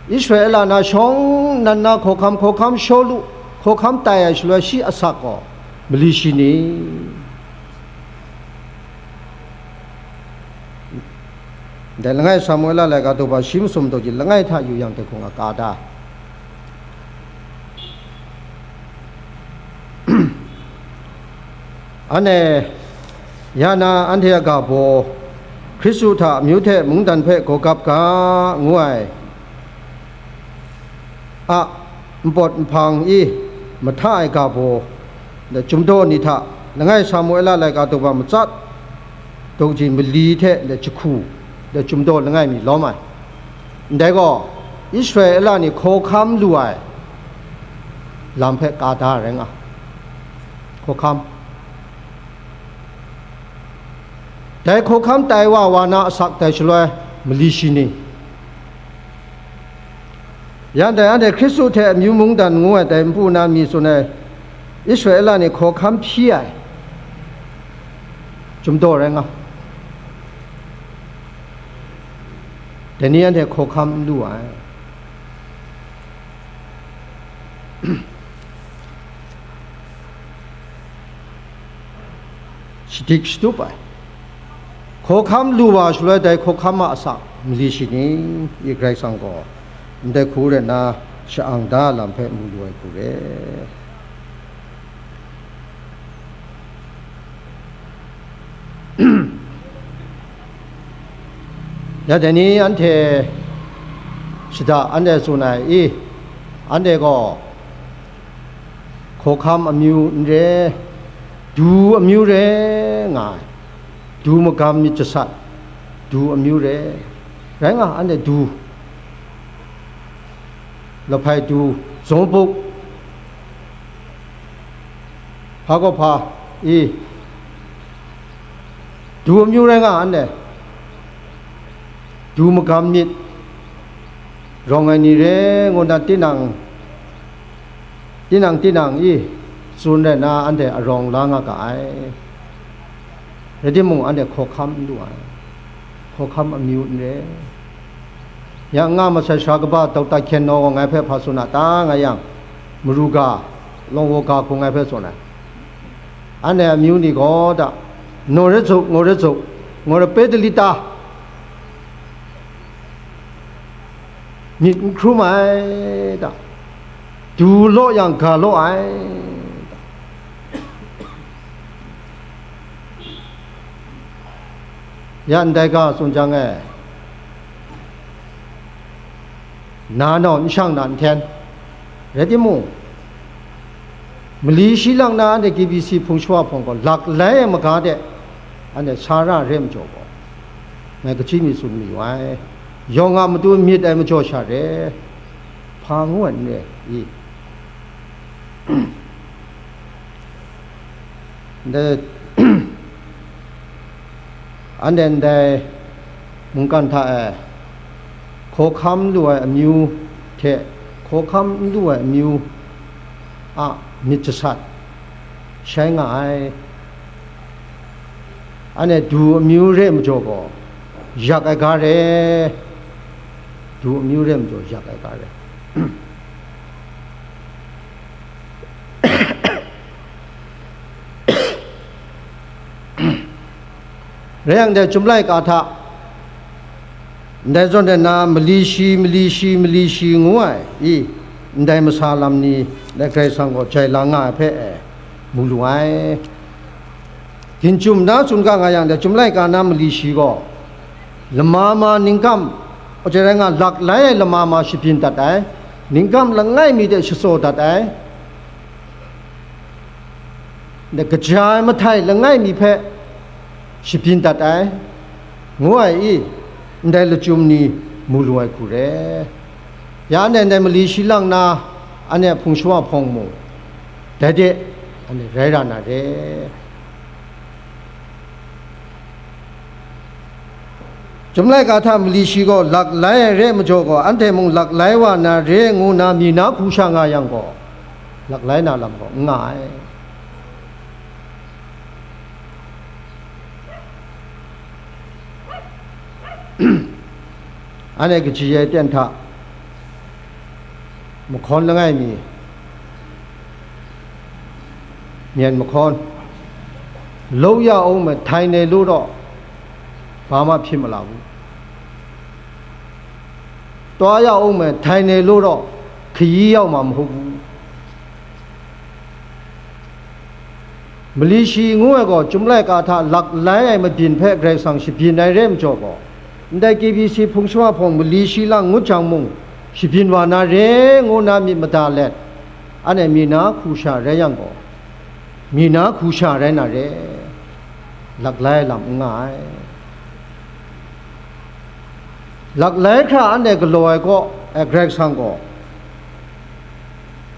Israela na shawng nnan na hkawhkam, hkawhkam Shawlu, hkawhkam tai ai shaloi shi asak gaw mali shi ni? Dai langai Samuela laika daw ba shi masum daw ji langai hta yu yang, dai hkung a ka da. Anhte, ya na anhte a ga baw, Hkristu hta amyu hte mungdan hpe gaw gap ga, ngu ai a npawt nhpang i mahta ai ga baw, chyum daw ni hta, langai Samuela laika daw ba matsat, daw ji mali hte jahku, chyum daw langai mi lawm ai. Ndai gaw, Israela ni hkawhkam lu ai lam hpe ka da rai nga, hkawhkam. Dai hkawhkam tai wa wa na asak dai shaloi mali shi ni? Yan dai anhte Hkristu hte amyu mungdan ngu ai dai npu na mi tsun ai, Israela ni hkawhkam hpyi ai, Chyum daw rai nga. Dai ni anhte hkawhkam n lu ai. Shadik shatup ai. Hkawhkam lu wa shaloi, dai hkawhkam a asak mali shi ni, i Karai Kasang gaw ndai hku rai nna sha-ang da ai lam hpe mu lu ai hku re. Ya dai ni anhte shada anhte tsun ai i, anhte gaw hkawhkam amyu n re, du amyu re nga ai, du magam myit jasat, du amyu re, rai nga, anhte du, lahpai du, zawng buk, hpa gaw hpa, i, du amyu rai nga anhte, du magam myit rawng ai ni re ngu na, tinang, tinang, tinang i tsun rai nna anhte arawng la nga ga ai. Rai timung, anhte hkawhkam n lu ai, hkawhkam amyu n re. Ya nga masai sara kaba Dokta Hkyen Naw gaw ngai hpe hpa tsun a ta nga yang, maru ga, lawng wa ga hku ngai hpe tsun ai. Anhte amyu ni gaw da, naw re zuk, ngaw re zuk, ngaw re pe dali ta, myit n hkrum ai da, du law yang ga law ai da. Ya ndai ga tsun jang e, na nau n shang na n hten, rai timung, mali shi lang na anhte K B C hpung shawa hpawng gaw lak lai ai maga de, anhte sa ra re majaw gaw, ngai kaji mi tsun mayu ai, yawng a matu myit ai majaw sha re, hpa ngu ai n re i? Ndai, anhte ndai mungkan hta e hkawhkam lu ai amyu hte hkawhkam n lu ai amyu a myit jasat shai nga ai. Anhte du amyu re majaw gaw, yak ai ga re, du amyu re majaw, yak ai ga re. Rai yang, dai Chyum laika hta, ndai zawn de na, mali shi, mali shi, mali shi ngu ai i, ndai masa lam ni, dai Karai Kasang gaw jai lang nga ai hpe e, mu lu ai. Ginchum na tsun ga nga yang, dai Chyum laika na mali shi gaw, lama ma ningkam, aja rai nga, lak lai ai lama ma shabyin dat ai, ningkam langai mi de shatsaw dat ai, ndai kaja ai mahtai langai mi hpe shabyin dat ai, ngu ai i, ndai lachyum ni mu lu ai hku re. Ya anhte ndai mali shi lang na, anhte hpung shawa hpawng mung, dai de, anhte rai ra na re. Chyum laika hta mali shi gaw lak lai ai re majaw gaw, anhte mung lak lai wa na re ngu na, mi na hku sha nga yang gaw, lak lai na lam gaw n nga ai. Anhte kaji ai ten hta, mahkawn langai mi, myen mahkawn, လုပ်ရအောင်မယ်, ထိုင်နေလို့တော့ ဘာမှဖြစ်မလာဘူး. သွားရအောင်မယ်, ထိုင်နေလို့တော့ ခရီးရောက်မှာမဟုတ်ဘူး. Mali shi ngu ai gaw, Chyum laika hta lak lai ai mabyin hpe Karai Kasang shabyin ai re majaw gaw, ndai K B C hpung shawa hpawng mali shi lang ngut jang mung, shabyin wa na re ngu na myit mada let, anhte mi na hku sha rai yang gaw, mi na hku sha rai na re, lak lai ai lam n nga ai. Lak lai hkra anhte galaw ai kaw, eh, Karai Kasang gaw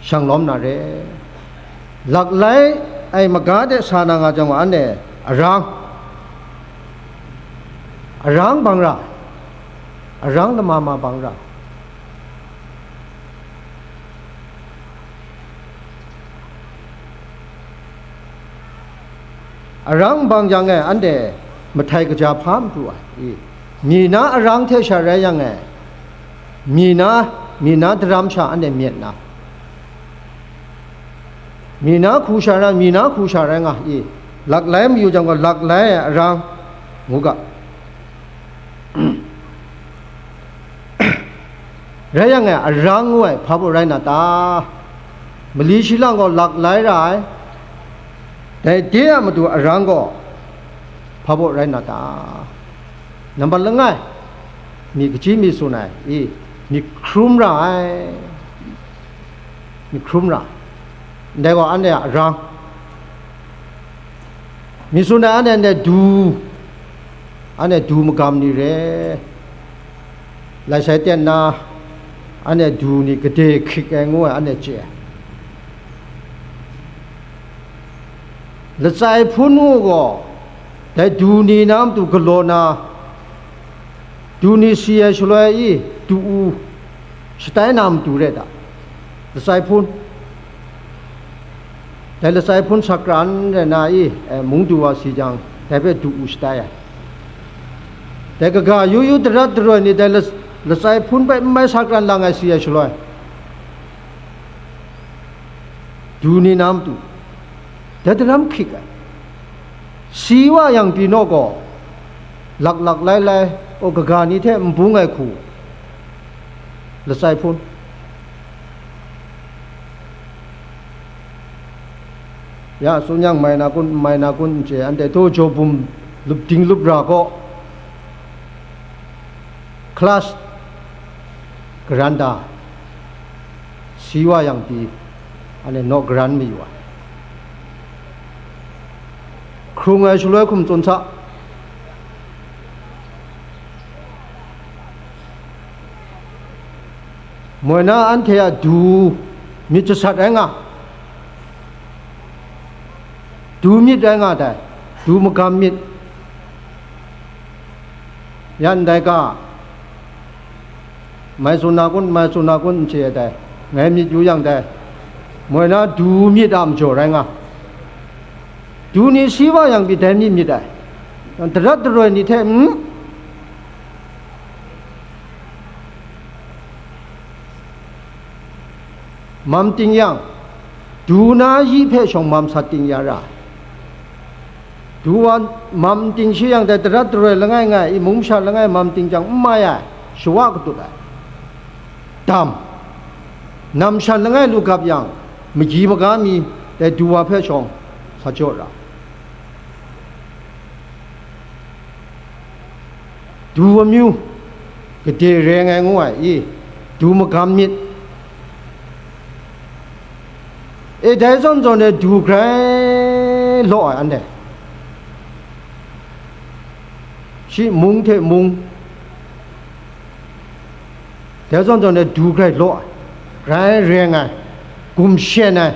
shang lawm na re. Lak lai ai maga de sa na nga jang gaw, anhte arang, arang bang ra, arang lama ma bang ra. Arang bang yang e, anhte mahtai kaja hpa n pru ai i? Myi na arang hte sha rai yang e, myi na, myi na daram sha anhte myit na, myi na hku sha rai, myi na hku sha rai nga i? Laklai mayu jang gaw, laklai ai arang ngu ga. Rai yang e, arang ngu ai hpa baw rai na ta? Mali shi lang gaw laklai ra ai, dai de a matu arang gaw hpa baw rai na ta? Nambat langai, myi kaji myi tsun ai i? Myi hkrum ra ai, myi hkrum ra. Ndai gaw anhte a arang. Myi tsun ai, anhte, anhte du, anhte du magam ni re, lai sai ten na, anhte du ni gade hkrik ai ngu ai, anhte chye ai. Latsai hpun ngu gaw, dai du ni na matu galaw na, du ni si ai shaloi i, du u shatai na matu re ta? Latsai hpun, dai latsai hpun sakran rai na i, e, mung du wa si jang, dai hpe du u shatai ai. Dai kaga yu yu darat daroi ni dai las-, latsai hpun bai n mai sakran lang ai si ai shaloi, du ni na matu, dai daram hkrik ai. Si wa yang pyi naw gaw, laklak lai lai, o, kaga ni hte n bung ai hku, latsai hpun. Ya, tsun yang mai na kun, n mai na kun n chye, anhte htaw jaw bum lup ding lup ra gaw, class karan da, si wa yang pyi, anhte naw karan mayu ai. Hkrung ai shaloi hkum tsun sa. Moi na, anhte a du myit jasat rai nga, du myit rai nga dai, du magam myit. Ya ndai ga, mai tsun na kun, mai tsun na kun n chye ai dai, ngai myit yu yang dai, moi na du myit a majaw rai nga, du ni si wa yang pyi dai myit myit ai, darat daroi ni hte, mm? Mam ting yang, du na yi hpe shawng mam sat ting ya ra ai. Du wa mam n ting shi yang, dai darat daroi langai ngai i, mung masha langai mam ting jang n mai ai, shawa katut ai. Dam, nam shan langai lu gap yang, magyi maga mi dai du wa hpe shawng sa jaw ra. Du amyu, gade reng ai ngu ai i, du magam myit. E, dai zawn zawn e du grai law ai anhte. Shi mung hte mung, dai zawn zawn e du grai law ai, grai reng ai, gumshen ai.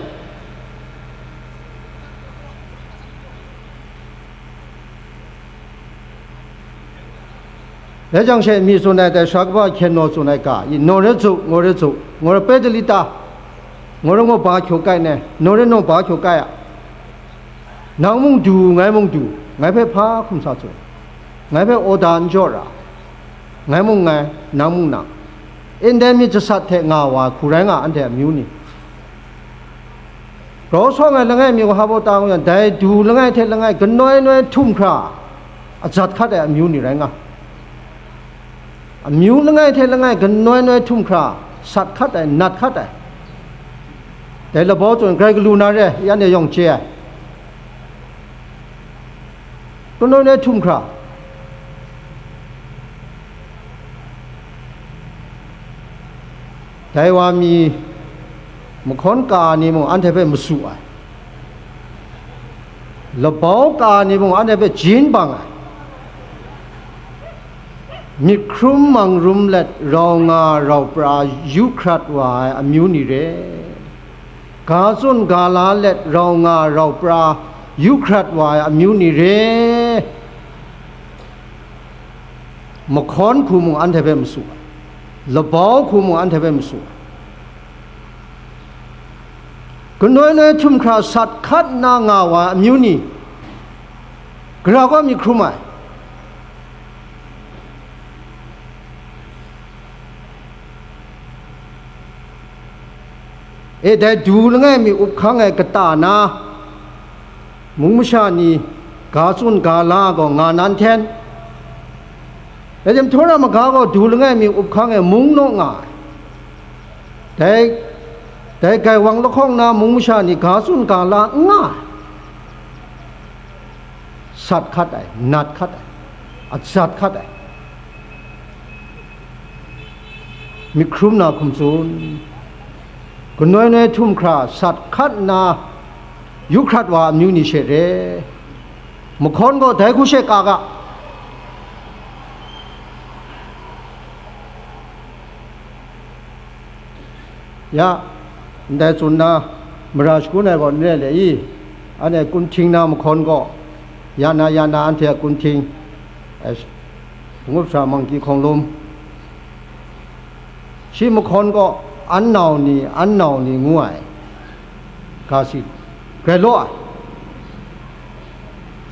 Dai jang she mi tsun ai dai sara kaba hkyen naw tsun ai ga, i, naw re zuk, ngaw re zuk, ngaw re pe de li ta? Ngaw re ngaw ba hkyaw kai ne, naw re naw ba hkyaw kai a. Nang mung du, ngai mung du, ngai hpe hpa hkum sa tsun, ngai hpe order n jaw ra, ngai mung ngai, nang mung nang. Ndai myit jasat hte nga wa hku rai nga anhte amyu ni. Grau sawng ai langai mi gaw hpa baw ta ngu yang, dai du langai hte langai ganoi noi htum hkra, ajat hkat ai amyu ni rai nga. Amyu langai hte langai ganoi noi htum hkra, sat hkat ai, nat hkat ai. Dai labau tsun, grai galu na re, yan e yawng chye ai. Ganoi noi htum hkra. Dai wa mi mahkawn ka ni mung anhte hpe masu ai, labau ka ni mung anhte hpe jin bang ai, myit hkrum mang rum let rau nga rau pra yu hkrat wa ai amyu ni re, ga tsun ga la let rau nga rau pra yu hkrat wa ai amyu ni re. Mahkawn hku mung anhte hpe masu ai, labau hku mung anhte hpe masu ai. Ganoi noi htum hkra sat hkat nna nga wa ai amyu ni, Gara gaw myit hkrum ai. E, dai du langai mi up hkang ai kata na, mung masha ni ga tsun ga la gaw nga nan hten, rai tim, Htawra maga gaw du langai mi up hkang e mung naw nga ai. Dai, dai gaiwang lahkawng na mung masha ni ga tsun ga la n nga ai. Sat hkat ai, nat hkat ai, atsat hkat ai. Myit hkrum na hkum tsun, kanoi noi htum hkra sat hkat nna yu hkrat wa amyu ni she re. Mahkawn gaw dai hku she ka ga. Ya, ndai tsun na, mara shagun ai gaw n re le i? Anhte kunhting na mahkawn gaw, ya na, ya na, anhte a kunhting, eh, ngut hpra mangki hkawng lum, shi mahkawn gaw, an nau ni, an nau ni ngu ai, ga si, grai law ai,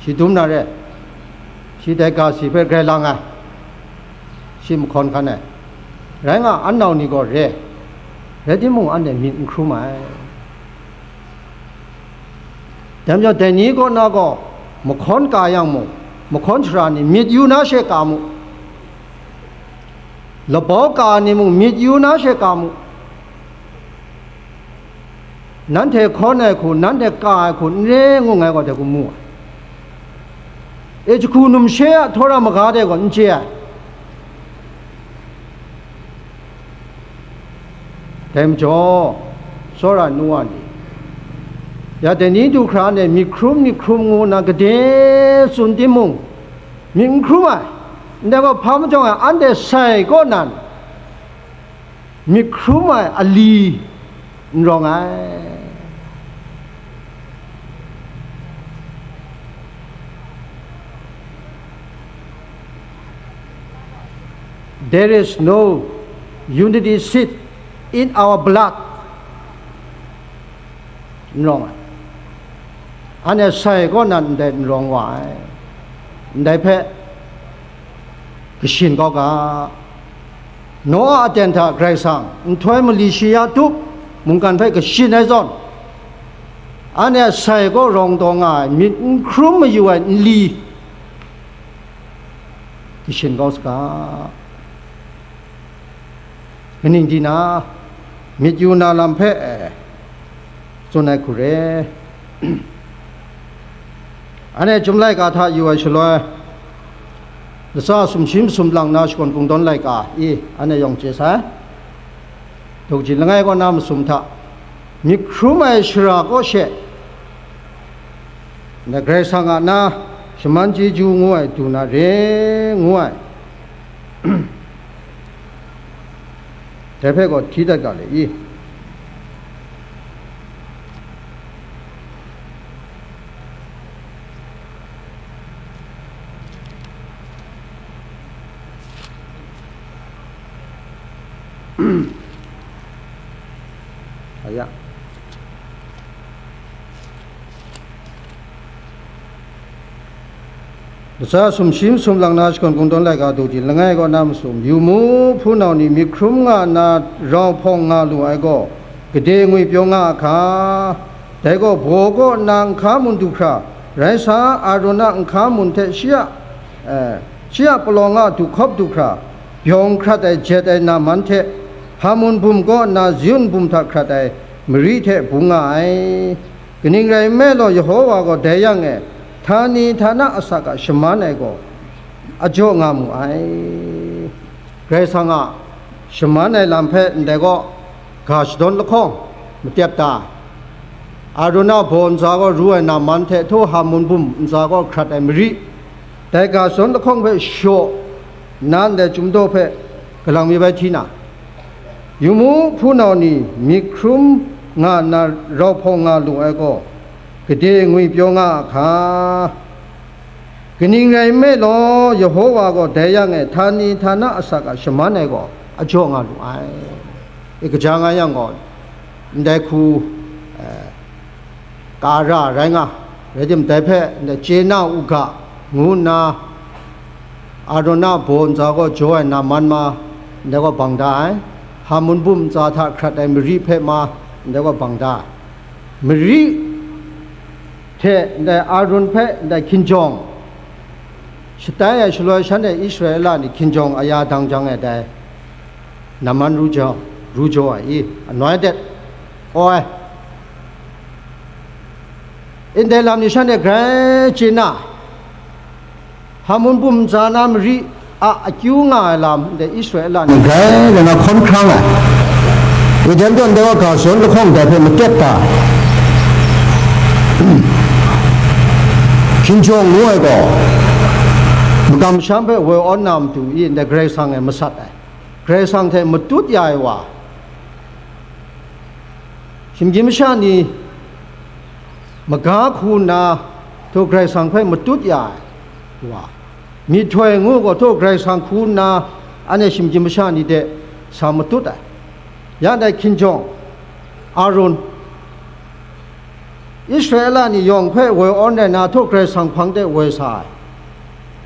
shi dum na re, shi dai ga si hpe grai lang ai. Shi mahkawn hkan ai. Rai nga, an nau ni gaw re, rai timung, anhte myit n hkrum ai. Dai majaw, dai ni kaw na gaw, mahkawn ka yang mung, mahkawn sara ni myit yu na she ka mu, labau ka ni mung myit yu na she ka mu. Nanhte hkawn ai hku, nanhte ka ai hku n re ngu ngai gaw dai hku mu ai. E, jahku numshe a Htawra maga de gaw n chye ai. Dai majaw, tsawra ai nu wa ni, ya dai ni du hkra anhte myit hkrum, myit hkrum ngu nna gade tsun timung, myit n hkrum ai. Ndai gaw hpa majawng ai, anhte sai kaw nan myit hkrum ai ali n rawng ai. There is no unity seed in our blood. N rawng ai. Anhte sai kaw nan ndai n rawng wa ai. Ndai hpe kashin kau ga. Noa a aten hta Karai Kasang nhtoi mali shi ya tup mungkan hpe kashin ai zawn, anhte a sai kaw rawng taw nga ai myit n hkrum mayu ai nli kashin kau saga. Kaning di na, myit yu na lam hpe tsun ai hku re. Anhte Chyum laika hta yu ai shaloi, latsa sumshi masum lang na shakawn kungdawn laika i anhte yawng chye sai. Daw kaji langai kaw na masum hta myit hkrum ai shara kaw she, ndai Karai Kasang a na shaman chyeju ngu ai du na re ngu ai. Dai hpe gaw hti dat ga le i? Aya. Latsa sumshi masum lang na shakawn kungdawn laika daw kaji langai kaw na masum, yu mu, hpunau ni myit hkrum nga nna rau hpawng nga lu ai gaw, gade ngwipyaw nga a hka? Dai gaw baw kaw nna nhka mun du hkra, rai sa, Arun a nhka mun hte shi a, eh, shi a palawng a du hkawp du hkra, byawng hkrat ai jet ai naman hte, Hamun bum kaw nna Ziun bum hta hkrat ai mari hte bung nga ai. Kaning rai nme law, Yehova gaw dai yang e htani htana asak a shaman ai gaw a jaw nga mu ai. Karai Kasang a shaman ai lam hpe ndai gaw, ga shadawn lahkawng matep ta, Arun a baw ntsa gaw ru ai naman hte htaw Hamun bum ntsa gaw hkrat ai mari, dai ga shadawn lahkawng hpe shaw nna ndai Chyum daw hpe galang mi bai hti na, yu mu, hpunau ni myit hkrum nga nna rau hpawng nga lu ai gaw, gade ngwipyaw nga a hka? Kaning rai nme law, Yehova gaw dai yang e htani htana asak a shaman ai gaw a jaw nga lu ai. E, kaja nga yang gaw, ndai hku, eh, ka ra rai nga, rai tim, dai hpe ndai chye na u ga, ngu nna, Aron a baw ntsa gaw jaw ai Naman ma, ndai gaw bang da ai. Hamun bum ntsa hta hkrat ai mari hpe ma, ndai gaw bang da ai. Mari hte ndai Aron hpe ndai hkinjawng shatai ai shaloi, shanhte Israela ni hkinjawng aya dang jang ai dai. Naman ru jaw, ru jaw ai i, anointed, oi. Ndai lam ni shanhte grai chye na, Hamun bum ntsa na mari a akyu nga ai lam, ndai Israela ni grai rai na hkawn hkrang ai. Eden tawn de wa ga zawn lahkawng dai hpe matet ta, hkinjawng ngu ai gaw, makam masham hpe woi awn na matu i, ndai Karai Kasang e masat ai. Karai Kasang hte matut ya ai wa, shinggyim masha ni maga hku nna, htaw Karai Kasang hpe matut ya ai wa, myihtoi ngu gaw, htaw Karai Kasang hku nna, anhte shinggyim masha ni de sa matut ai. Ya dai hkinjawng, Aron, Israela ni yawng hpe woi awn rai na, htaw Karai Kasang hpang de woi sa ai.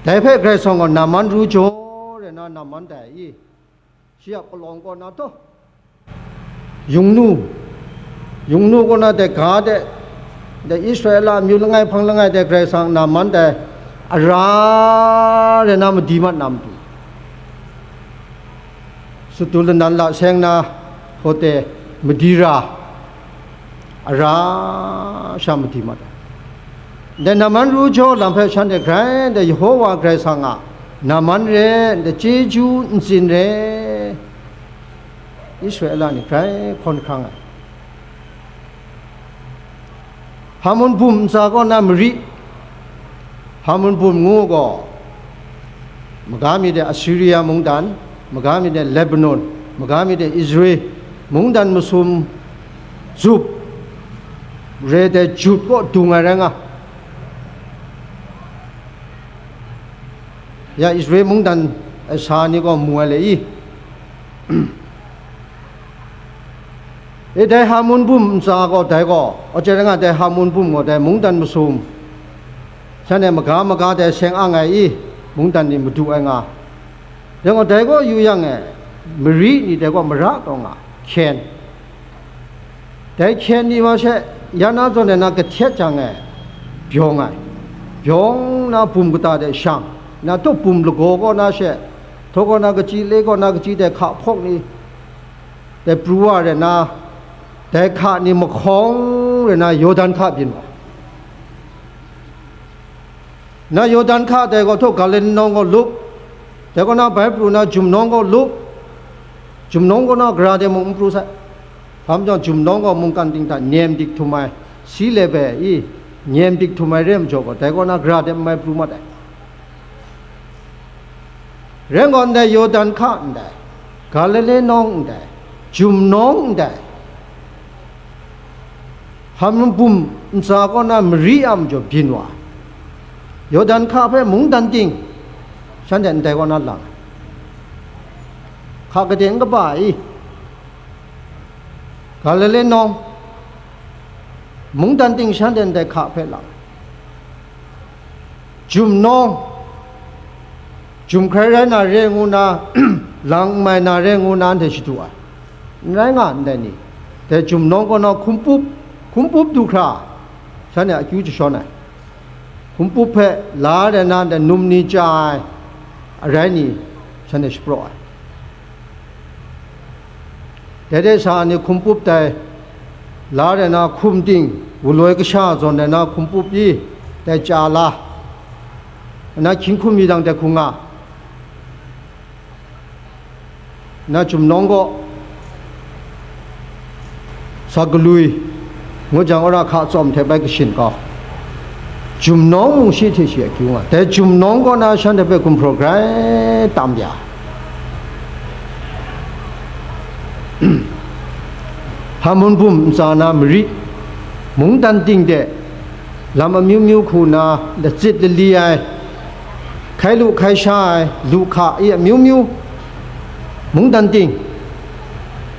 Dai hpe Karai Kasang gaw Naman ru jaw rai na, Naman dai i, shi a palawng kaw na taw, Yungnu, Yungnu kaw na dai ga de, dai Israela amyu langai hpang langai de Karai Kasang Naman dai ara rai na madi mat na matu, sutu lanan la seng na, hpawte madi ra, ara sha madi mat ai. Ndai Naman ru jaw lam hpe shanhte grai ndai Yehowa Karai Kasang a Naman re, ndai chyeju ntsin re, Israela ni grai hkawn hkrang ai. Hamun bum ntsa kaw na mari, Hamun bum ngu gaw, maga mi de Assyria mungdan, maga mi de Lebanon, maga mi de Israel mungdan masum zup, re de jut kaw dung ai rai nga. Ya Israel mungdan ai sa ni gaw mu ai le i? E, dai Hamun bum ntsa gaw dai gaw, aw chye rai nga, dai Hamun bum gaw dai mungdan masum, shanhte maga maga dai seng ang ai i, mungdan ni madu ai nga. Dai gaw, dai gaw yu yang e, mari ni dai gaw mara taw nga, hkyen. Dai hkyen ni wa she, ya na zawn ai na kahtet jang e, byawng ai. Byawng na bum kata de shang, na tup bum lagaw kaw na she, htaw kaw na kachyi, le kaw na kachyi dai hka hpawk ni, dai pru wa rai na, dai hka ni mahkawng rai na, Yawdan hka byin wa. Na Yawdan hka dai gaw htaw Galile nawng gaw lup, dai kaw na bai pru na Jumnawng gaw lup, Jumnawng kaw na gara de mung n pru sai. Hpa majaw, Jumnawng gaw mungkan ting hta nyem dik htum ai, sea level i, nyem dik htum ai re majaw gaw, dai kaw na gara de n mai pru mat ai. Rai gaw, ndai Yawdan hka ndai, Galile nawng ndai, Jumnawng ndai, Hamun bum ntsa kaw na mari a majaw byin wa, Yawdan hka hpe mungdan ting shanhte ndai kaw na lang ai. Hka gade n kaba i, Galile nawng, mungdan ting shanhte ndai hka hpe lang ai. Jumnawng, jum hkrai rai na re ngu na, lang n mai na re ngu na, anhte shadu ai. N rai nga ndai ni, dai Jumnawng kaw na hkumpup, hkumpup du hkra, shanhte akyu jashawn ai. Hkumpup hpe la rai na, dai num ni chya ai, arai ni, shanhte shapraw ai. Dai de sa ni hkumpup dai, la rai na hkum ting, wuloi kasha zawn rai na hkumpup i, dai chya la, na hkying hkum mi dang dai hkung nga, na Jumnawng kaw, sa galui, ngut jang, wora hka tsawm hte bai kashin kau. Jumnawng mung shi hte shi akyu nga, dai Jumnawng kaw na shanhte hpe gumhpraw grai tam ya. Hamun bum ntsa na mari, mungdan ting de, lam amyu myu hku na, latsit lali ai, hkai lu hkai sha ai, lu hka i amyu myu, mungdan ting,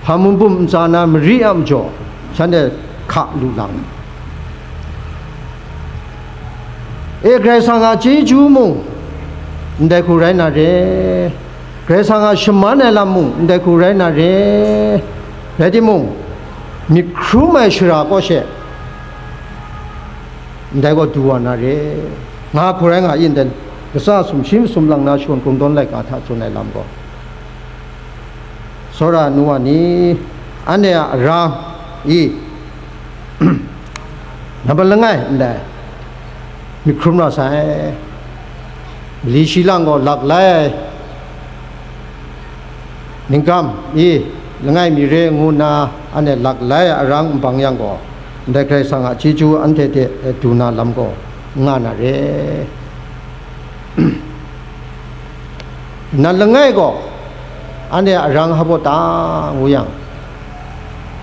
Hamun bum ntsa na mari a majaw, shanhte hka lu lang. E, Karai Kasang a chyeju mung ndai hku rai na re, Karai Kasang a shaman ai lam mung ndai hku rai na re, rai timung, myit hkrum ai shara kaw she ndai gaw du wa na re, nga hku rai nga i ndai, kasa sumshi masum lang na shakawn kungdawn laika hta tsun ai lam gaw. Tsawra ai nu wa ni, anhte a arang i, nampat langai ndai myit hkrum ra sai. Mali shi lang gaw lak lai ai, ningkam i, langai mi re ngu nna, anhte lak lai ai arang n bang yang gaw, ndai Karai Kasang a chyeju anhte hte du na lam gaw n nga na re. Nat langai gaw, anhte arang hpa ta ngu yang,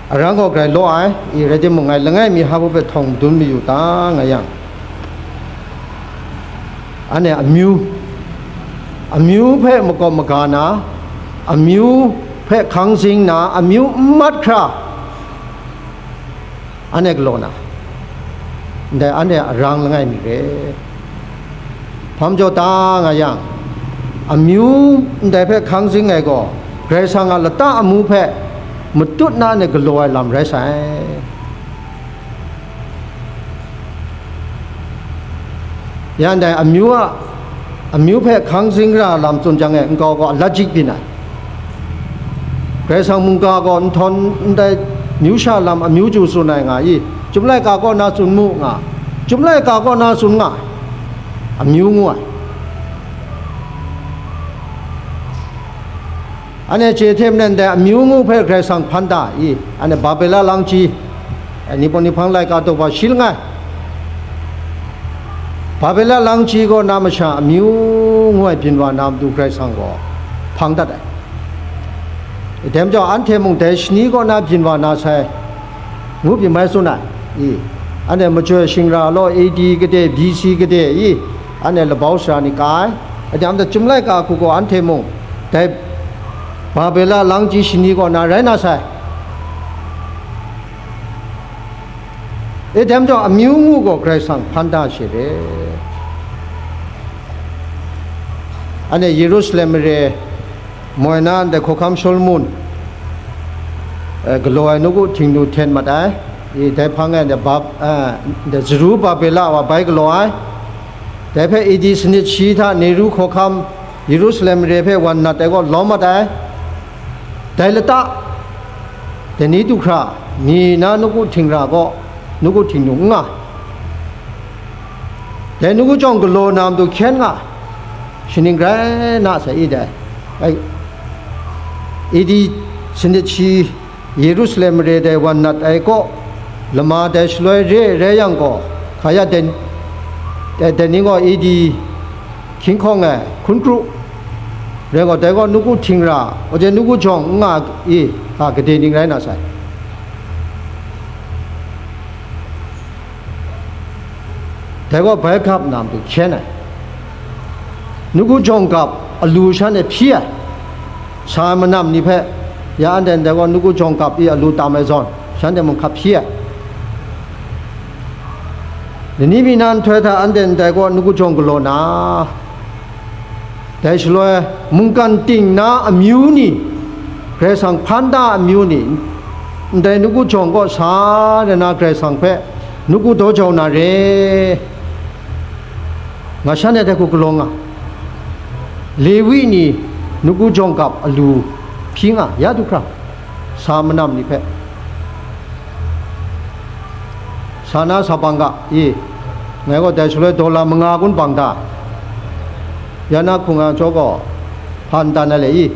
arang gaw grai law ai, i rai timung, ngai langai mi hpa hpe htawng madun mayu ta nga yang, anhte amyu, amyu hpe makawp maga na, amyu hpe hkang zing na, amyu n mat hkra, anhte galaw na, ndai anhte arang langai mi re. Hpa majaw ta nga yang, amyu ndai hpe hkang zing ai gaw, Karai Kasang a lata amu hpe matut na anhte galaw ai lam rai sai. Ya ndai amyu a, amyu hpe hkang zing ra lam tsun jang e, nkau gaw alat jik byin ai. Karai Kasang mungga gaw nhtawm ndai myu sha lam amyu ju tsun ai nga i, Chyum laika kaw na tsun mu nga, Chyum laika kaw na tsun nga, amyu ngu ai. Anhte chye hte maren dai amyu ngu hpe Karai Kasang hpan da i, anhte Babela langchyi, ai, Nipo Nihpang laika daw wa shi langai. Babela langchyi kaw na masha amyu ngu ai byin wa na matu Karai Kasang gaw hpang dat ai. Dai majaw anhte mung dai shani kaw na byin wa na sai, ngu byin mai tsun ai. I, anhte majoi shingra law, A D kade, B C kade, i, anhte labau sara ni ka ai. Aja mada Chyum laika hku gaw anhte mung dai Babela langchyi shani kaw na rai na sai. E, dai majaw amyu ngu gaw Karai Kasang hpan da she re. Anhte Yerusalem mare moi na ndai hkawhkam Shalmun, eh, galaw ai nawku htingnu hten mat ai. I, dai hpang e ndai Bab-, eh, ndai Zerubabela wa bai galaw ai. Dai hpe A D sanit shi hta Neru hkawhkam Yerusalem mare hpe wan nat ai gaw lawm mat ai. Dai lata, dai ni du hkra, mi na nawku htingra gaw nawku htingnu n nga. Dai nawku jawng galaw na matu hkyen nga, shaning grai na sai i dai. Ai, A D sanit shi Yerusalem mare dai wan nat ai kaw, lama dai shaloi re ai rai yang gaw, hka ya dai, dai, dai ni gaw A D hkying hkawng e hkun kru, rai gaw, dai gaw nawku htingra, wa je nawku jawng n nga i, a, gade ning rai na sai. Dai gaw bai gap na matu hkyen ai. Nawku jawng gap alu shanhte hpyi ai. Sa ai manam ni hpe, ya anhte ndai gaw nawku jawng gap i alu tam ai zawn, shanhte mung hkap hpyi ai. Lani mi na nhtoi hta anhte ndai gaw nawku jawng galaw na, dai shaloi mungkan ting na amyu ni, Karai Kasang hpan da amyu ni, ndai nawku jawng kaw sa ai na Karai Kasang hpe nawku daw jau na re, nga shanhte dai hku galaw nga. Lewi ni nawku jawng gap alu hpyi nga, ya du hkra, sa manam ni hpe. Sa na sa bang ga i, ngai gaw dai shaloi dollar manga kun bang da, ya na hkung ya jaw gaw, hpa n tan ai le i?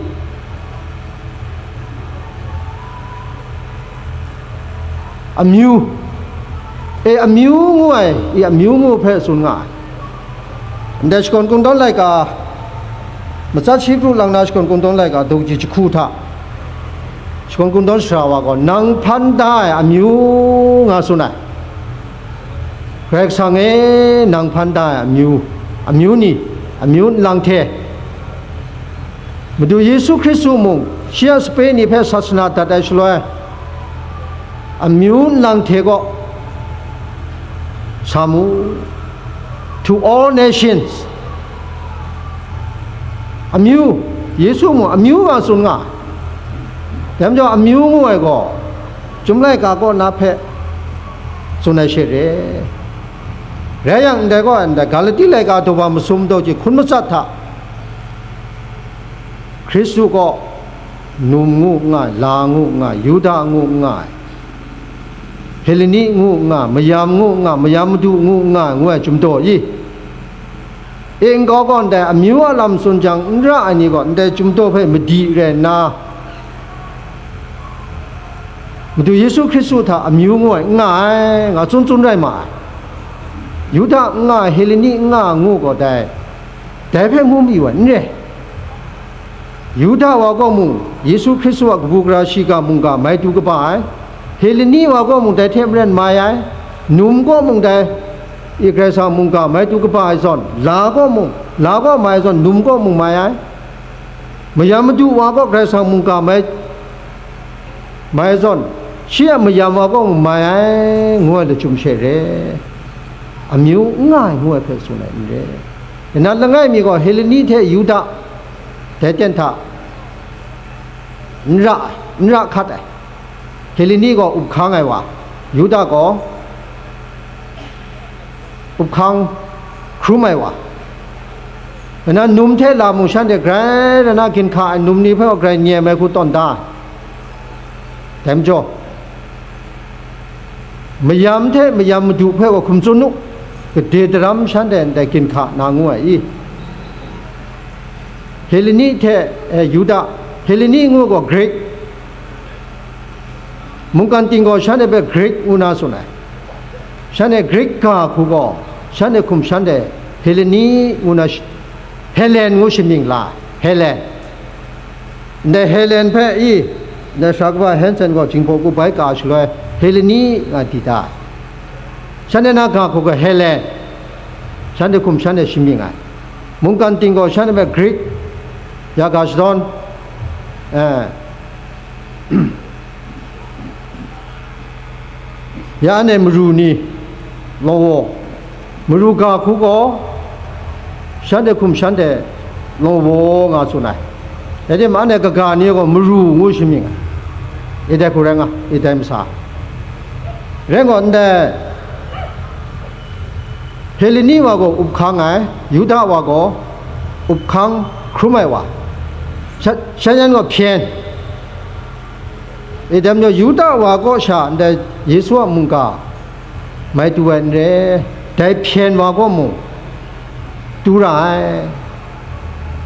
Amyu, e, amyu ngu ai, i amyu ngu hpe tsun nga ai. Ndai shakawn kungdawn laika, matsat shi kru lang na shakawn kungdawn laika, dukji jahku hta, shakawn kungdawn sara wa gaw, nang hpan da ai amyu nga tsun ai. Karai Kasang e, nang hpan da ai amyu, amyu ni, amyu nlang hte, Madu Yesu Hkristu mung, shi a sape ni hpe sasana dat ai shaloi, amyu nlang hte gaw sa mu. To all nations. Amyu, Yesu mung amyu nga tsun nga. Dai majaw amyu ngu ai gaw, Chyum laika kaw na hpe tsun ai she re. Rai yang, ndai gaw, ndai Galati laika daw wa masum daw ji hkun matsat hta, Hkristu kaw num ngu n nga ai, la ngu n nga ai, Yuda ngu n nga ai, Heleni ngu n nga ai, mayam ngu n nga ai, mayam madu ngu n nga ai, ngu ai chyumdaw i? E, nkau gaw ndai amyu a lam tsun jang n ra ai ni gaw ndai chyumdaw hpe madi rai nna, Madu Yesu Hkristu hta amyu ngu ai n nga ai, nga tsun tsun rai ma ai. Yuda n nga ai, Heleni n nga ai ngu gaw dai, dai hpe ngu mayu ai n re. Yuda wa kaw mung Yesu Hkristu a kabu gara shiga mungga mai du kaba ai, Heleni wa kaw mung dai hte maren mai ai, num kaw mung dai, i Karai Kasang mungga mai du kaba ai zawn, la kaw mung, la kaw mai ai zawn, num kaw mung mai ai, mayam madu wa kaw Karai Kasang mungga mai, mai ai zawn, shi a mayam wa kaw mung mai ai, ngu ai lachyum she re. Amyu n nga ai ngu ai hpe tsun ai n re. Kanan langai mi gaw Heleni hte Yuda, dai ten hta n ra ai, n ra hkat ai. Heleni gaw up hkang ai wa, Yuda gaw up hkang hkrum ai wa. Kanan num hte la mung shanhte grai rai na ginhka ai num ni hpe gaw grai nyem ai hku tawn da ai. Dai majaw, mayam hte mayam madu hpe wa hkum tsun u, gade daram shanhte ndai ginhka na ngu ai i? Heleni hte, eh, Yuda, Heleni ngu gaw Grik, mungkan ting gaw shanhte hpe Grik ngu na tsun ai. Shanhte Grik ga hku gaw, shanhte hkum shanhte Heleni ngu na sh-, Helen ngu shamying la, Helen. Ndai Helen hpe i, ndai sara kaba Hansen gaw Jinghpaw Ku bai ka shaloi Heleni nga di da ai. Shanhte na ga hku gaw Helen, shanhte hkum shanhte shamying ai. Mungkan ting gaw shanhte hpe Grik, ya ga shadawn, eh, ya anhte maru ni, law waw, maru ga hku gaw, shanhte hkum shanhte law waw nga tsun ai. Rai timung, anhte kaga ni gaw maru ngu shamying ai. Idai hku rai nga, idai masa. Rai ngut ndai, Heleni wa gaw up hkang ai, Yuda wa gaw up hkang hkrum ai wa, sha-, shan yan gaw hpyen. Idai majaw Yuda wa kaw sha ndai Yesu a mungga mai tu ai n re, dai hpyen wa kaw mung tu ra ai,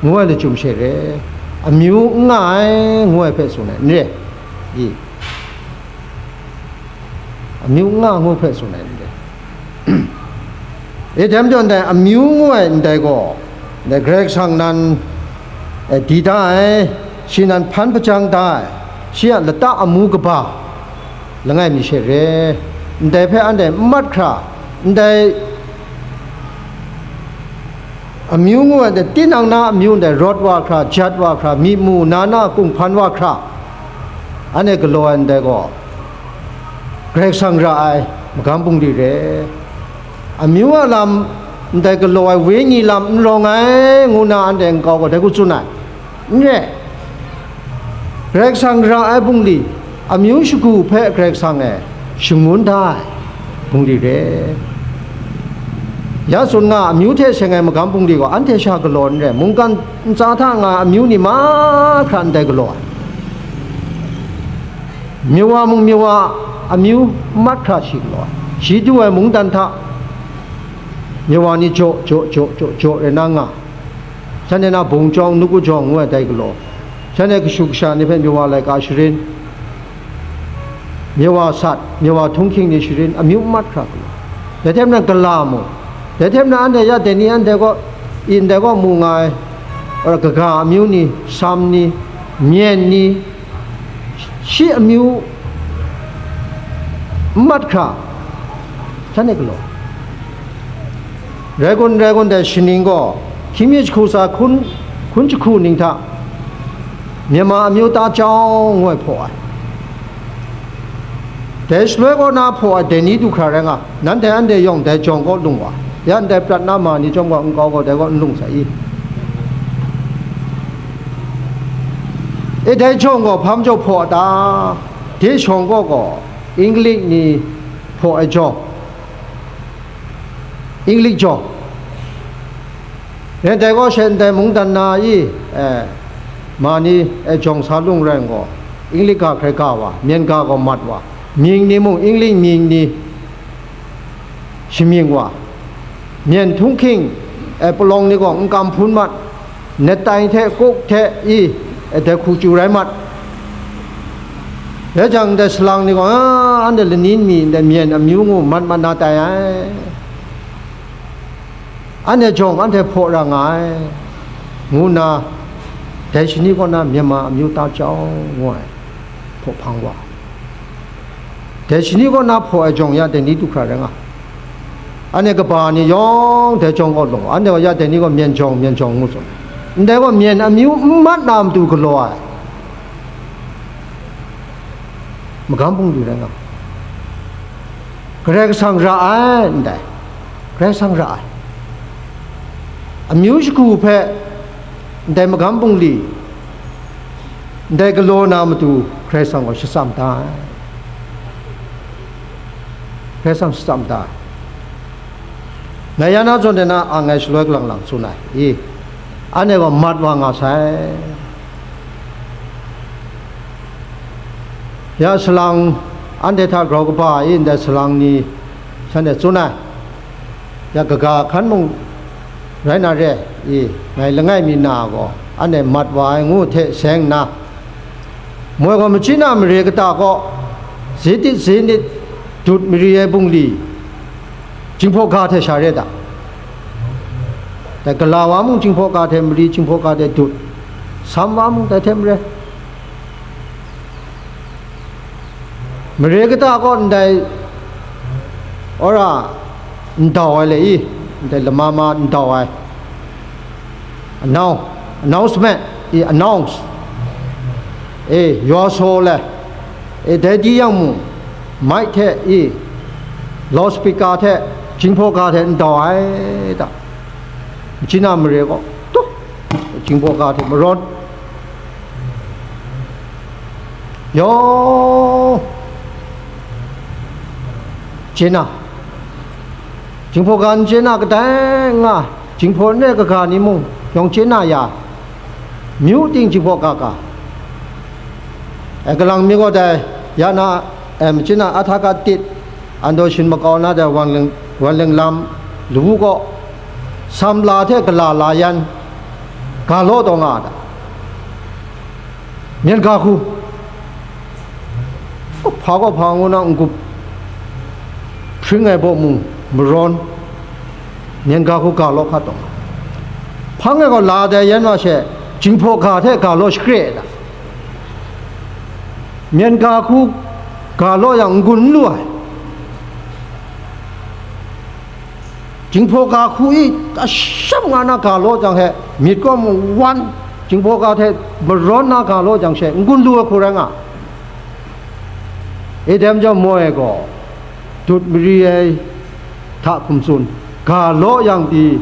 ngu ai lachyum she re, amyu n nga ai, ngu ai hpe tsun ai n re, i? Amyu n nga ngu hpe tsun ai ndai. E, dai majaw ndai amyu ngu ai ndai gaw, ndai Karai Kasang nan, e, di da ai, shi nan hpan hpajang da ai, shi a lata amu kaba langai mi she re, ndai hpe anhte n mat hkra, ndai amyu ngu ai ndai, tinang na amyu ndai, rawt wa hkra, jat wa hkra, myi mu na na kunghpan wa hkra, anhte galaw ai ndai gaw, Karai Kasang ra ai magam bungli re. Amyu a lam ndai galaw ai wenyi lam n rawng ai, ngu na anhte nkau gaw dai hku tsun ai. N re, Karai Kasang ra ai bungli, amyu shagu hpe Karai Kasang e shangun da ai bungli re. Ya tsun nga, amyu hte seng ai magam bungli gaw anhte sha galaw n re, mungkan ntsa hta nga ai amyu ni mahkra ndai galaw ai. Myawa mung myawa amyu n mat hkra shi galaw ai. Shi du ai mungdan hta myawa ni jaw, jaw, jaw, jaw, jaw rai na nga. Shanhte na bung jawng, nuku jawng ngu ai dai galaw, shanhte kashu kasha ni hpe myawa laika sharin, myawa sat, myawa htunghking ni sharin, amyu n mat hkra galaw. Dai hte maren gala mung, dai hte maren anhte ya dai ni anhte kaw, i ndai kaw mu nga ai, kaga amyu ni, sam ni, myen ni, shi amyu n mat hkra, shanhte galaw. Rai kun, rai kun, dai shaning gaw hkying mi jahku tsa hkun, hkun jahku ning hta Myanmar amyu ta chyawm ngu ai hpaw ai. Dai shaloi kaw na hpaw ai dai ni du hkra rai nga, nanhte anhte yawng dai jawng kaw lung wa, Ya ndai prat na ma ni chyawm gaw nkau gaw dai gaw n lung sai i? E dai jawng gaw hpa majaw hpaw a ta? De shawng gaw gaw English ni hpaw ai jawng, English jawng. Ren dai gaw she ndai mungdan na i, eh, ma ni, eh, jawng sa lung rai gaw, English ga hkrai ga wa, myen ga gaw mat wa, mying ni mung English mying ni shamying wa, myen htunghking, eh, palawng ni gaw n kam hpun mat, net tai hte kuk hte i, eh, dai hku chyu rai mat. Dai jang ndai salang ni gaw, "Ah, anhte lani nmi ndai myen amyu ngu mat mat na tai ai. Anhte jawng anhte hpaw ra nga ai," ngu nna, dai shani kaw na Myanmar amyu ta jau ngu ai hpaw hpang wa. Dai shani kaw na hpaw ai jawng ya dai ni du hkra rai nga. Anhte kaba ni yawng dai jawng kaw lung, anhte gaw ya dai ni gaw myen jawng, myen jawng ngu tsun. Ndai gaw myen amyu n mat na matu galaw ai magam bungli rai nga. Karai Kasang ra ai ndai, Karai Kasang ra ai. Amyu shagu hpe ndai magam bungli, ndai galaw na matu Karai Kasang gaw shatsam da ai. Karai Kasang shatsam da ai. Ngai ya na zawn de na ang ngai shaloi kalang lang tsun ai i, anhte gaw mat wa nga sai. Ya salang, anhte hta grau kaba i ndai salang ni shanhte tsun ai. Ya kaga hkan mung rai na re i, ngai langai mi na gaw, anhte mat wa ai ngu hte seng nna, moi gaw machyin a mare kata kaw, zit tit zit nit dut mari ai bungli, Jinghpaw ga hte sha re da. Dai gala wa mung Jinghpaw ga hte mari, Jinghpaw ga hte dut, sam wa mung dai hte mare. Mare kata kaw ndai, ora, ndau ai le i, ndai lama ma ndau ai. Annou, announcement i, announce. E, yaw saw le. E, dai di yang mung, mic hte i, loudspeaker hte, Jinghpaw ga hte ndau ai ta. Machyin a mare kaw, tuh, Jinghpaw ga hte marawn. Yawng, chye na, Jinghpaw ga n chye na kadai nga, Jinghpaw n re kaga ni mung yawng chye na ya, myu ting Jinghpaw ga ga. E, kalang mi gaw dai, ya na, e, machyin a Ahtaka tit, Ando shin makau na dai wan ling, wan ling lam lawu kaw, samla hte gala la yan, ga law taw nga a ta? Myen ga hku, hpa gaw hpa ngu na n-gup hpring ai baw mung marawn, myen ga hku ga law hka taw nga. Hpang e gaw la dai yan wa she, Jinghpaw ga hte ga law shakre ai ta? Myen ga hku ga law yang n-gun n lu ai. Jinghpaw ga hku i, asham nga na ga law jang she, myit kaw mung wan, Jinghpaw ga hte marawn na ga law jang she, n-gun lu ai hku rai nga. E dai majaw moi gaw, dut mari ai hta hkum tsun, ga law yang pyi,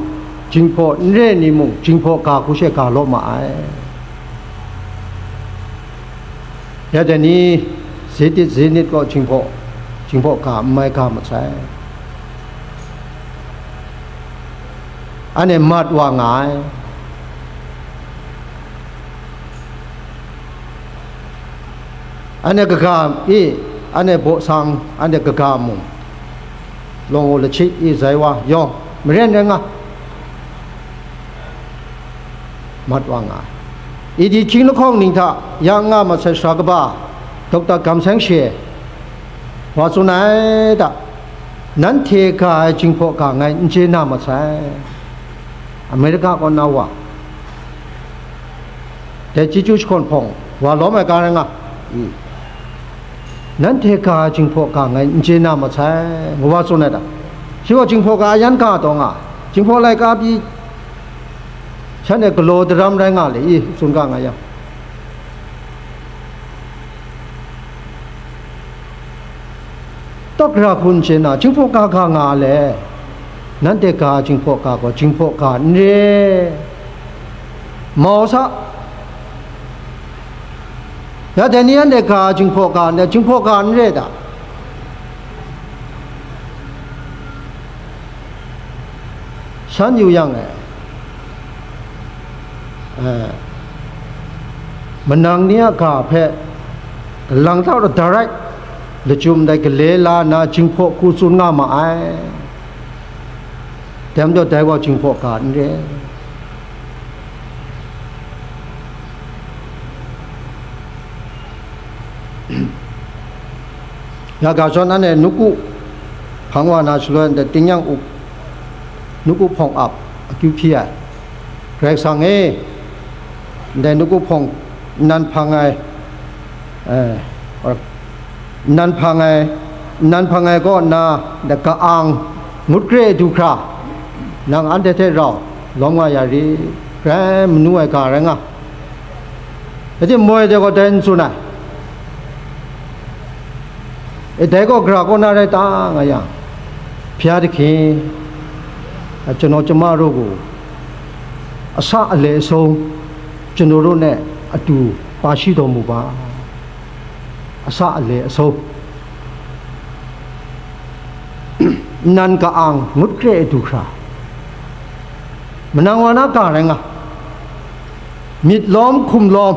Jinghpaw n re ni mung, Jinghpaw ga hku she ga law ma ai. Ya dai ni, zit tit zit nit kaw Jinghpaw, Jinghpaw ga n mai ga masai. Anhte mat wa nga ai. Anhte kaga i, anhte baw sang, anhte kaga mung, law lachyi i zai wa yawng maren rai nga, mat wa nga ai. Idi hkying lahkawng ning hta ya nga masai sara kaba, Doctor Gam Seng She, wa tsun ai ta, nanhte ga ai Jinghpaw ga ngai n chye na masai. Amerika kaw na wa, dai chyeju jahkawn hpawng wa lawm ai ga rai nga, i, nanhte ga ai Jinghpaw ga ngai n chye na masai, ngu wa tsun ai ta? Shi gaw Jinghpaw ga yan ga taw nga, Jinghpaw laika pyi, shanhte galaw daram rai nga le i, tsun ga nga yang, tawk ra hku n chye na, Jinghpaw ga ga nga le. Nanhte ga jinghpaw ga gaw jinghpaw ga n re, mau sa. Ya dai ni anhte ga jinghpaw ga n re, jinghpaw ga n re ta? San yu yang e, eh, manang ni a ga hpe galang tau direct lachyum dai gale la nna jinghpaw hku tsun nga ma ai. Dai majaw dai gaw jinghpaw ga n re. Ya ga zawn anhte nawku hpang wa na shaloi, ndai tingnyang up, nawku hpawng ap akyu hpyi ai. Karai Kasang e, ndai nawku hpawng nnan hpang ai, eh, nnan hpang ai, nnan hpang ai kaw nna, ndai ka-ang ngut kre du hkra, nang anhte hte rau lawm nga ya rit, grai manu ai ga rai nga. Rai timung, moi de gaw dai n tsun ai. E, dai gaw gara kaw na rai ta nga yang, ဘုရားသခင်, ကျွန်တော်ကျမတို့ကို အစအလယ်အဆုံး ကျွန်တော်တို့နဲ့အတူပါရှိတော်မူပါ. အစအလယ်အဆုံး nnan ka-ang ngut kre du hkra, manang wa na ga rai nga, myit lawm hkum lawm.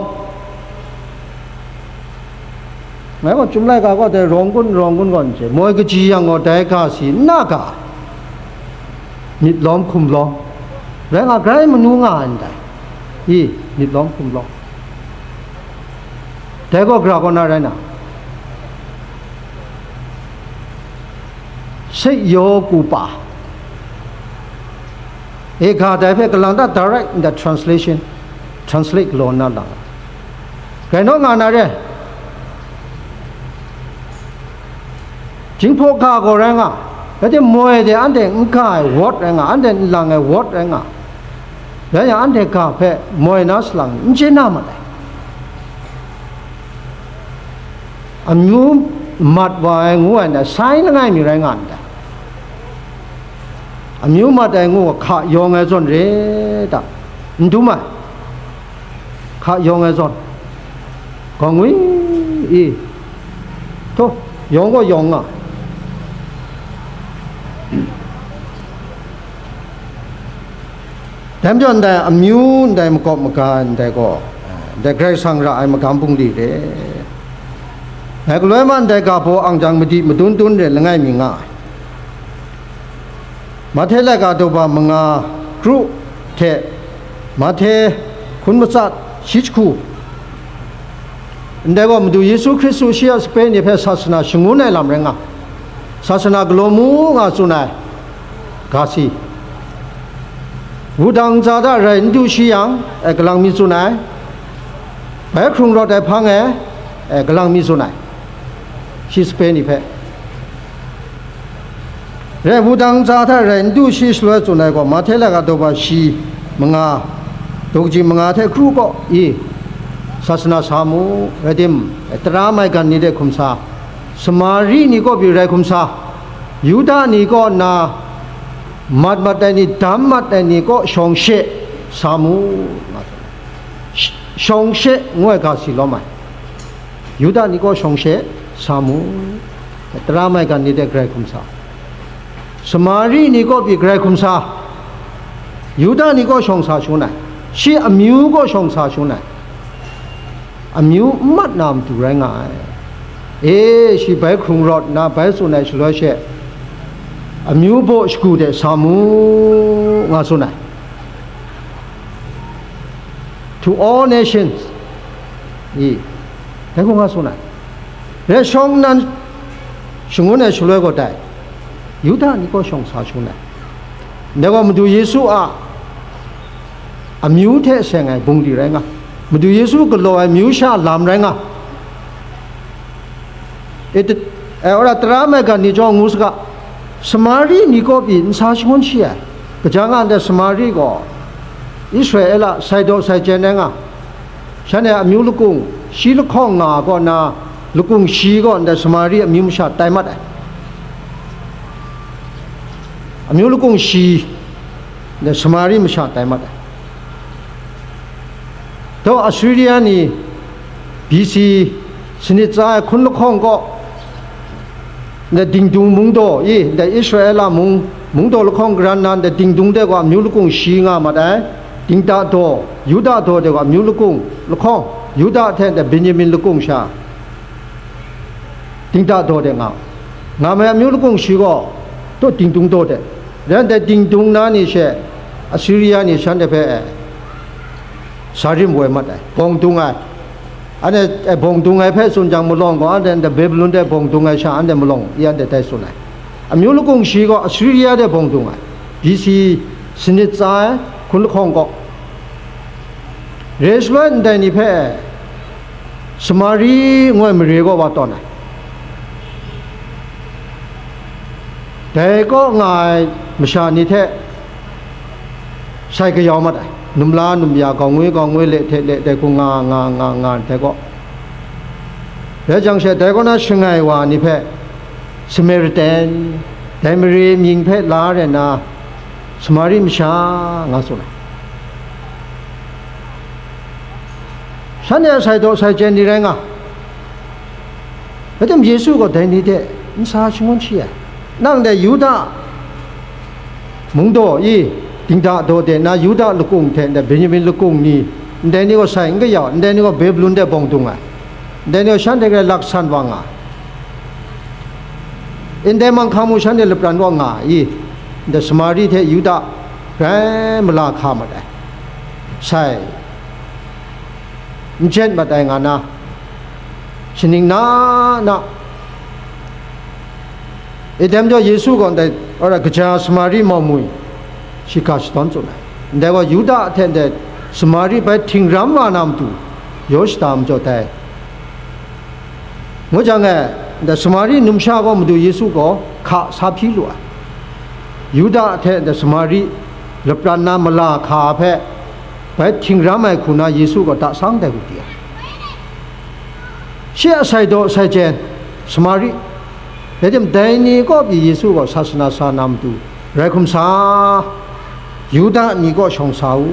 Ngai gaw Chyum laika kaw dai rawng kun rawng kun gaw n chye, moi kaji yang gaw dai ga si n na ga, myit lawm hkum lawm rai nga, grai manu nga ai ndai i, myit lawm hkum lawm. Dai gaw gara kaw na rai na, စိတ်ရောကိုယ်ပါ e ga dai hpe galang ta direct in the translation, translate galaw nna lang ai. Grai naw nga na re, jinghpaw ga gaw rai nga, rai timung, moi de anhte n ga ai word rai nga, anhte n lang ai word rai nga, rai yang anhte ga hpe moi na salang n chye na mat ai. Amyu mat wa ai ngu ai ndai, sai langai mi rai nga ndai. Amyu mat ai ngu hka yawng ai zawn re ta? N dum ai. Hka yawng ai zawn. Gaw ngwi i. Htaw, yawng gaw yawng nga. Dai majaw ndai amyu ndai makawp maga ndai gaw, ndai Karai Kasang ra ai magam bungli re. Ngai galoi ma ndai ga baw ang jang madi madun dun re langai mi nga ai. Mahte laika daw ba manga kru hte Mahte hkun matsat shi jahku. Ndai gaw Madu Yesu Hkristu shi a sape ni hpe sasana shangun ai lam rai nga, sasana galaw mu nga tsun ai ga si. Wudang ntsa hta rai n du shi yang, e, galang mi tsun ai, bai hkrung rawt ai hpang e, e, galang mi tsun ai, shi sape ni hpe. Rai, wudang ntsa hta rai n du shi shaloi tsun ai gaw, Mahte laika daw ba shi manga, daw kaji manga hte kru kaw i, sasana sa mu, rai tim, tara maigan ni de hkum sa, Samari ni kaw pyi rai hkum sa, Yuda ni kaw nna mat mat ai ni, dam mat ai ni kaw shawng she sa mu, nga tsun ai. Sh-, shawng she ngu ai ga si lawm ai. Yuda ni kaw shawng she sa mu, tara maigan ni de grai hkum sa, Samari ni kaw pyi grai hkum sa, Yuda ni kaw shawng sa shangun ai, shi amyu kaw shawng sa shangun ai, amyu n mat na matu rai nga ai. E, shi bai hkrung rawt nna bai tsun ai shaloi she, amyu baw shagu de sa mu, nga tsun ai. To all nations, i, dai gaw nga tsun ai. Rai shawng nnan shangun ai shaloi gaw dai, Yuda ni kaw shawng sa shangun ai. Dai gaw Madu Yesu a amyu hte seng ai bungli rai nga, Madu Yesu galaw ai myu sha lam rai nga. E, e, ora tara maigan ni chyawm ngu saga, Samari ni kaw pyi n sa shangun shi ai. Kaja nga ndai Samari gaw Israela sai daw sai chyen ai nga, shanhte amyu lakung shi lahkawng nga ai kaw na, lakung shi kaw ndai Samari amyu masha tai mat ai. Amyu lakung shi, Samari masha tai mat ai. Dawng Assyria ni B C sanit tsa ai hkun lahkawng kaw, ndai dingdung mungdaw i, ndai Israela mung, mungdaw lahkawng karan na ndai dingdung de gaw amyu lakung shi nga mat ai. Dingda daw, Yuda daw de gaw amyu lakung lahkawng, Yuda hte ndai Benyamin lakung sha, dingda daw de nga, nga mai amyu lakung shi gaw, tu dingdung daw de. Rai ndai dingdung na ni she, Assyria ni shanhte hpe, Sarim woi mat ai, bawng dung ai. Anhte, eh, bawng dung ai hpe tsun jang malawng gaw, anhte ndai Babylon de bawng dung ai sha, anhte malawng i anhte dai tsun ai. Amyu lakung shi gaw Assyria de bawng dung ai, B C sanit tsa ai hkun lahkawng kaw. Re shaloi ndai ni hpe Samari ngoi mare gaw wa tawn ai. Dai kaw nga ai masha ni hte sai kayau mat ai, num la num ya, gawng ngwi gawng ngwi, le hte le, dai hku nga nga nga nga, dai kaw. Rai jang she, dai kaw na shangai wa ni hpe Samaritan, dai mare mying hpe la rai nna, Samari masha nga tsun ai. Shanhte a sai daw sai chyen ni rai nga. Rai tim, Yesu gaw dai ni hte nsa shangun shi ai. Nang dai Yuda mungdaw i, dingda daw de na Yuda lakung hte ndai Benyamin lakung ni, ndai ni gaw sai n kayau, ndai ni gaw Babylon de bawng dung ai, ndai ni gaw shanhte hkrai laksan wa nga ai. Ndai manghkang mung shanhte lapran kaw nga ai i, ndai Samari hte Yuda grai mala hka mat ai, sai n jet mat ai nga na, shaning na na, e, dai majaw Yesu gaw ndai, ora kaja Samari mau mwi shi ga shadawn tsun ai. Ndai gaw Yuda hte ndai Samari bai htingram wa na matu, yaw shada majaw dai. Ngu jang e, ndai Samari numsha gaw Madu Yesu gaw hka sa hpyi lu ai. Yuda hte ndai Samari lapran na mala hka hpe bai htingram ai hku na Yesu gaw da sang dai wu di ai. Shi a sai daw sai chyen, Samari, rai tim, dai ni kaw pyi Yesu gaw sasana sa na matu, rai hkum sa, Yuda ni kaw shawng sa u.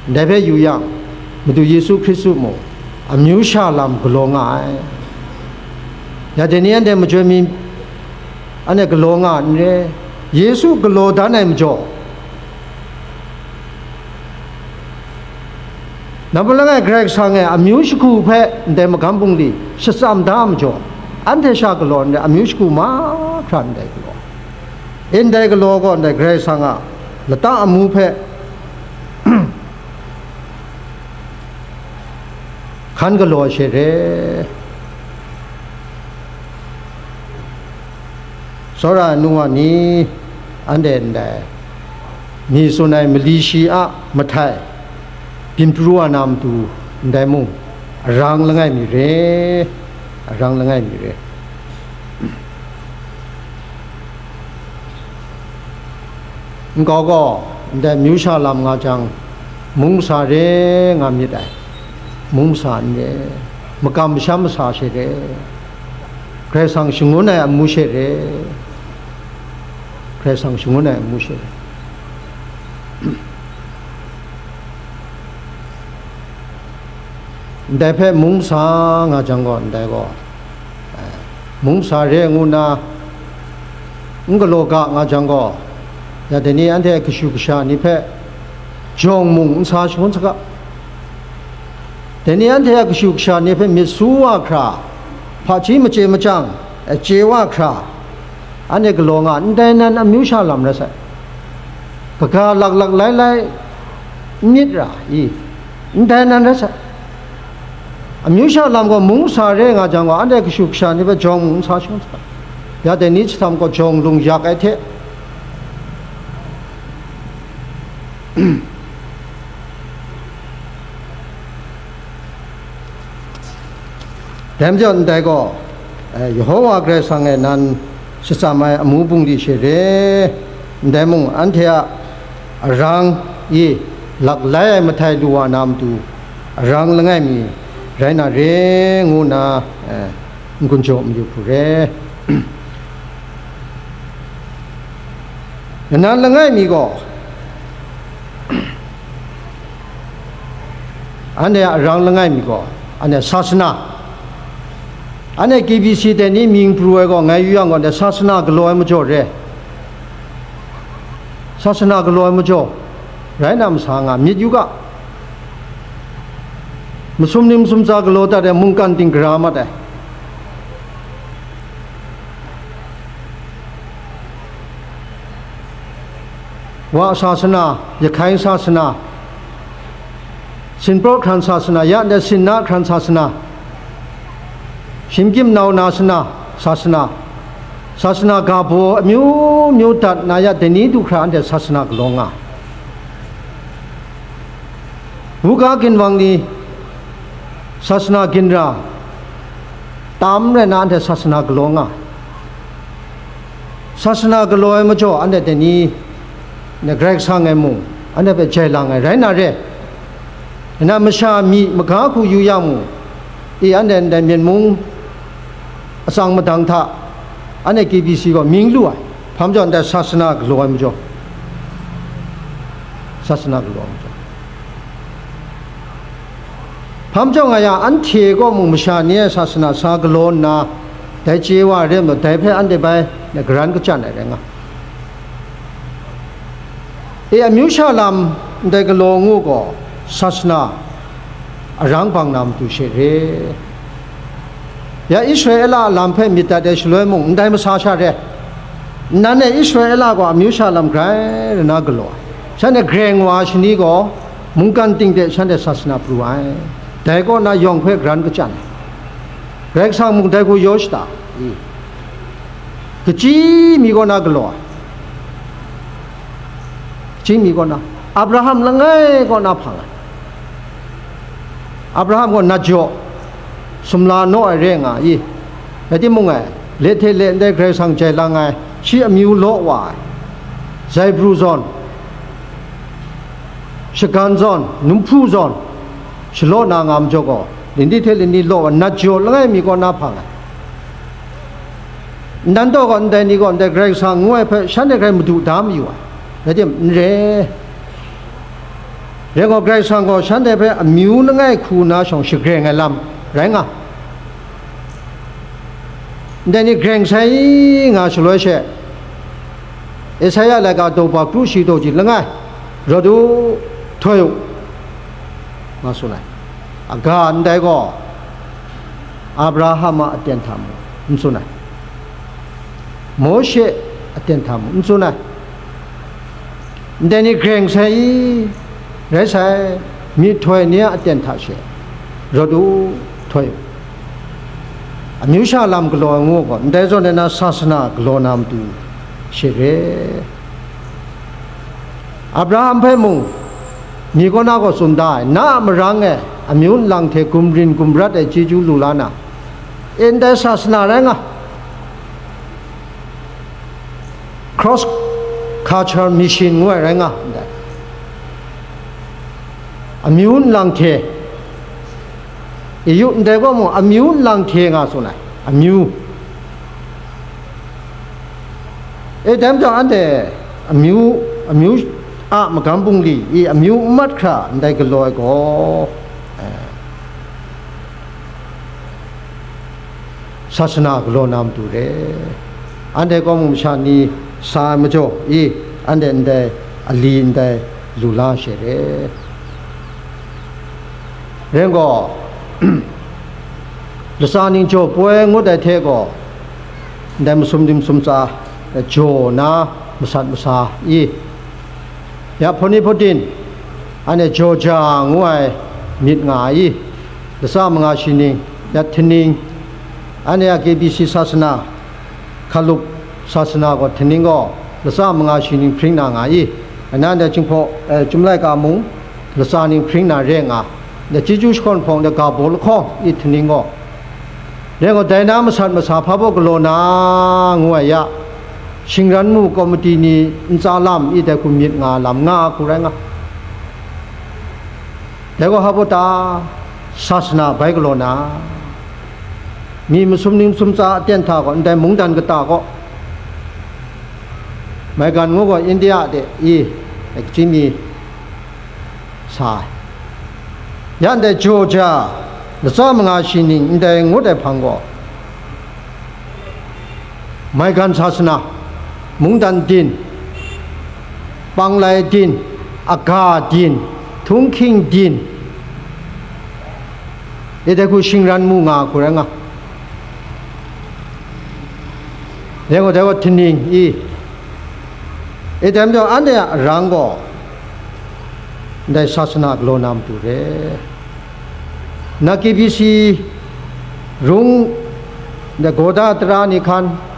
Ndai hpe yu yang, Madu Yesu Hkristu mung amyu sha lam galaw nga ai. Ya dai ni anhte majoi mi, anhte galaw nga n re. Yesu galaw dan ai majaw, nang hpe langai Karai Kasang e amyu shagu hpe ndai magam bungli shatsam da ai majaw, anhte sha galaw n re, amyu shagu mahkra ndai galaw. E, ndai galaw gaw ndai Karai Kasang a lata amu hpe hkan galaw ai she re. Tsawra ai nu wa ni, anhte ndai ni tsun ai mali shi a mahtai byin pru wa na matu, ndai mung arang langai mi re, arang langai mi re. Nkau gaw, ndai amyu sha lam nga jang, mung masa re nga myit ai, mung masa n re, makam masham masa she re, Karai Kasang shangun ai amu she re, Karai Kasang shangun ai amu she re. Ndai hpe mung masa nga jang gaw, ndai gaw, eh, mung masa re ngu nna n galaw ga nga jang gaw, ya dai ni anhte a kashu kasha ni hpe jawng mung n sa shangun saga. Dai ni anhte a kashu kasha ni hpe myit su wa hkra, hpaji machye machyang, eh, chye wa hkra, anhte galaw nga, ndai nan amyu sha lam rai sai. Kaga laklak lai lai n myit ra i? Ndai nan rai sai. Amyu sha lam gaw mung masa re nga jang gaw, anhte kashu kasha ni hpe jawng mung n sa shangun saga. Ya dai ni jahtam gaw jawng lung yak ai hte, dai majaw ndai gaw, eh, Yehowa Karai Kasang e nan shatsam ai amu bungli she re, ndai mung anhte a arang i lak lai ai mahtai lu wa na matu, arang langai mi rai na re ngu nna, eh, n-gun jaw mayu hku re. Kanan langai mi gaw, anhte a arang langai mi gaw, anhte sasana, anhte K B C dai ni mying pru ai gaw, ngai yu yang gaw, anhte sasana galaw ai majaw re. Sasana galaw ai majaw rai na masa nga, myit yu ga. Masum ning masum tsa galaw dat ai mungkan ting gara mat ai. Wa sasana, Jahkai sasana, Sinpraw hkran sasana, ya ndai Sinna hkran sasana, Shimkyim nau na sana, sasana, sasana ga baw amyu myu dat na ya, dai ni du hkra anhte sasana galaw nga. Buga ginwang ni sasana ginra tam rai na, anhte sasana galaw nga. Sasana galaw ai majaw, anhte dai ni, na Karai Kasang e mung, anhte hpe jai lang ai rai na re. Na masha myi maga hku yu yang mung, i, anhte ndai Myen mung atsang madang hta, anhte K B C gaw mying lu ai. Hpa majaw, ndai sasana galaw ai majaw, sasana galaw ai majaw. Hpa majaw nga yang, anhte kaw mung masha ni a sasana sa galaw nna, dai chye wa ai re majaw, dai hpe anhte bai na garan kachyan ai rai nga. E, amyu sha lam ndai galaw ngu gaw, sasana arang bang na matu she re. Ya Israela a lam hpe myit dat ai shaloi mung, ndai masa sha re. Nnan e Israela gaw amyu sha lam grai rai na galaw ai. Shanhte greng wa ai shani gaw, mungkan ting hte shanhte sasana pru ai. Dai kaw na yawng hpe garan kachyan ai. Karai Kasang mung dai hku yaw shada i? Kachyi mi kaw na galaw ai. Kachyi mi kaw na, Abraham langai kaw na hpang ai. Abraham gaw nat jaw, sumla naw ai re nga i? Rai timung, e, le hte le ndai Karai Kasang jai lang ai, shi amyu law wa ai, zaibru zawn, shagan zawn, numhpu zawn, shalaw na nga majaw gaw, lini hte lini law wa, nat jaw langai mi kaw na hpang ai. Nnan taw gaw, ndai ni gaw ndai Karai Kasang ngu ai hpe shanhte hkrai madu da mayu ai, rai tim, n re. Rai gaw, Karai Kasang gaw shanhte hpe amyu langai hku na shawng shagreng ai lam rai nga. Ndai ni greng sai nga shaloi she, Esaia laika daw ba kru shi daw ji langai, rawt u, htoi u, nga tsun ai. Aga ndai gaw, Abraham a aten hta mung n tsun ai, Mawshe aten hta mung n tsun ai. Ndai ni greng sai i? Rai sai, myihtoi ni a aten hta she, rawt u, htoi u. Amyu sha lam galaw ai ngu gaw, ndai zawn e na sasana galaw na matu she re. Abraham hpe mung, mi kaw na gaw tsun da ai, na a marang e amyu nlang hte gumrin gumrat ai chyeju lu la na, e, ndai sasana rai nga, cross culture mission ngu ai rai nga ndai. Amyu nlang hte, e yu, ndai gaw mung amyu nlang hte nga tsun ai, amyu. E, dai majaw, anhte amyu, amyu a magam bungli i amyu n mat hkra ndai galaw ai gaw, e, sasana galaw na matu re. Anhte kaw mung masha ni sa ai majaw i, anhte ndai ali ndai lu la she re. Rai gaw, latsa ning jaw poi ngut ai hte gaw, ndai masum ning masum tsa jaw na masat masa i, ya hpawni hpawdin, anhte Georgia ngu ai myit nga ai i, latsa manga shi ning, ya htingning, anhte a K B C sasana, hkalup sasana gaw htingning gaw, latsa manga shi ning hpring na nga i, anhte Jinghpaw, e, Chyum laika mung, latsa ning hpring na re nga, ndai chyeju jahkawn hpawng, ndai ga baw lahkawng i htingning gaw, rai gaw, dai na masat masa hpa baw galaw na, ngu ai ya, shingran mu komiti ni ntsa lam i dai hku myit nga lam nga hku rai nga. Dai gaw hpa baw ta, sasana bai galaw na, mi masum ning masum tsa aten hta gaw, ndai mungdan kata gaw, Maigan ngu gaw India de i, e, kachyi mi sa ai. Ya ndai Georgia latsa manga shi ning ndai ngut ai hpang gaw, Maigan sasana, mungdan din, panglai din, aga din, htunghking din, e dai hku shingran mu nga hku rai nga. Dai gaw, dai gaw htining i, e dai majaw anhte a arang gaw ndai sasana galaw na matu re. Na K B C rung, ndai Gawda tara ni hkan,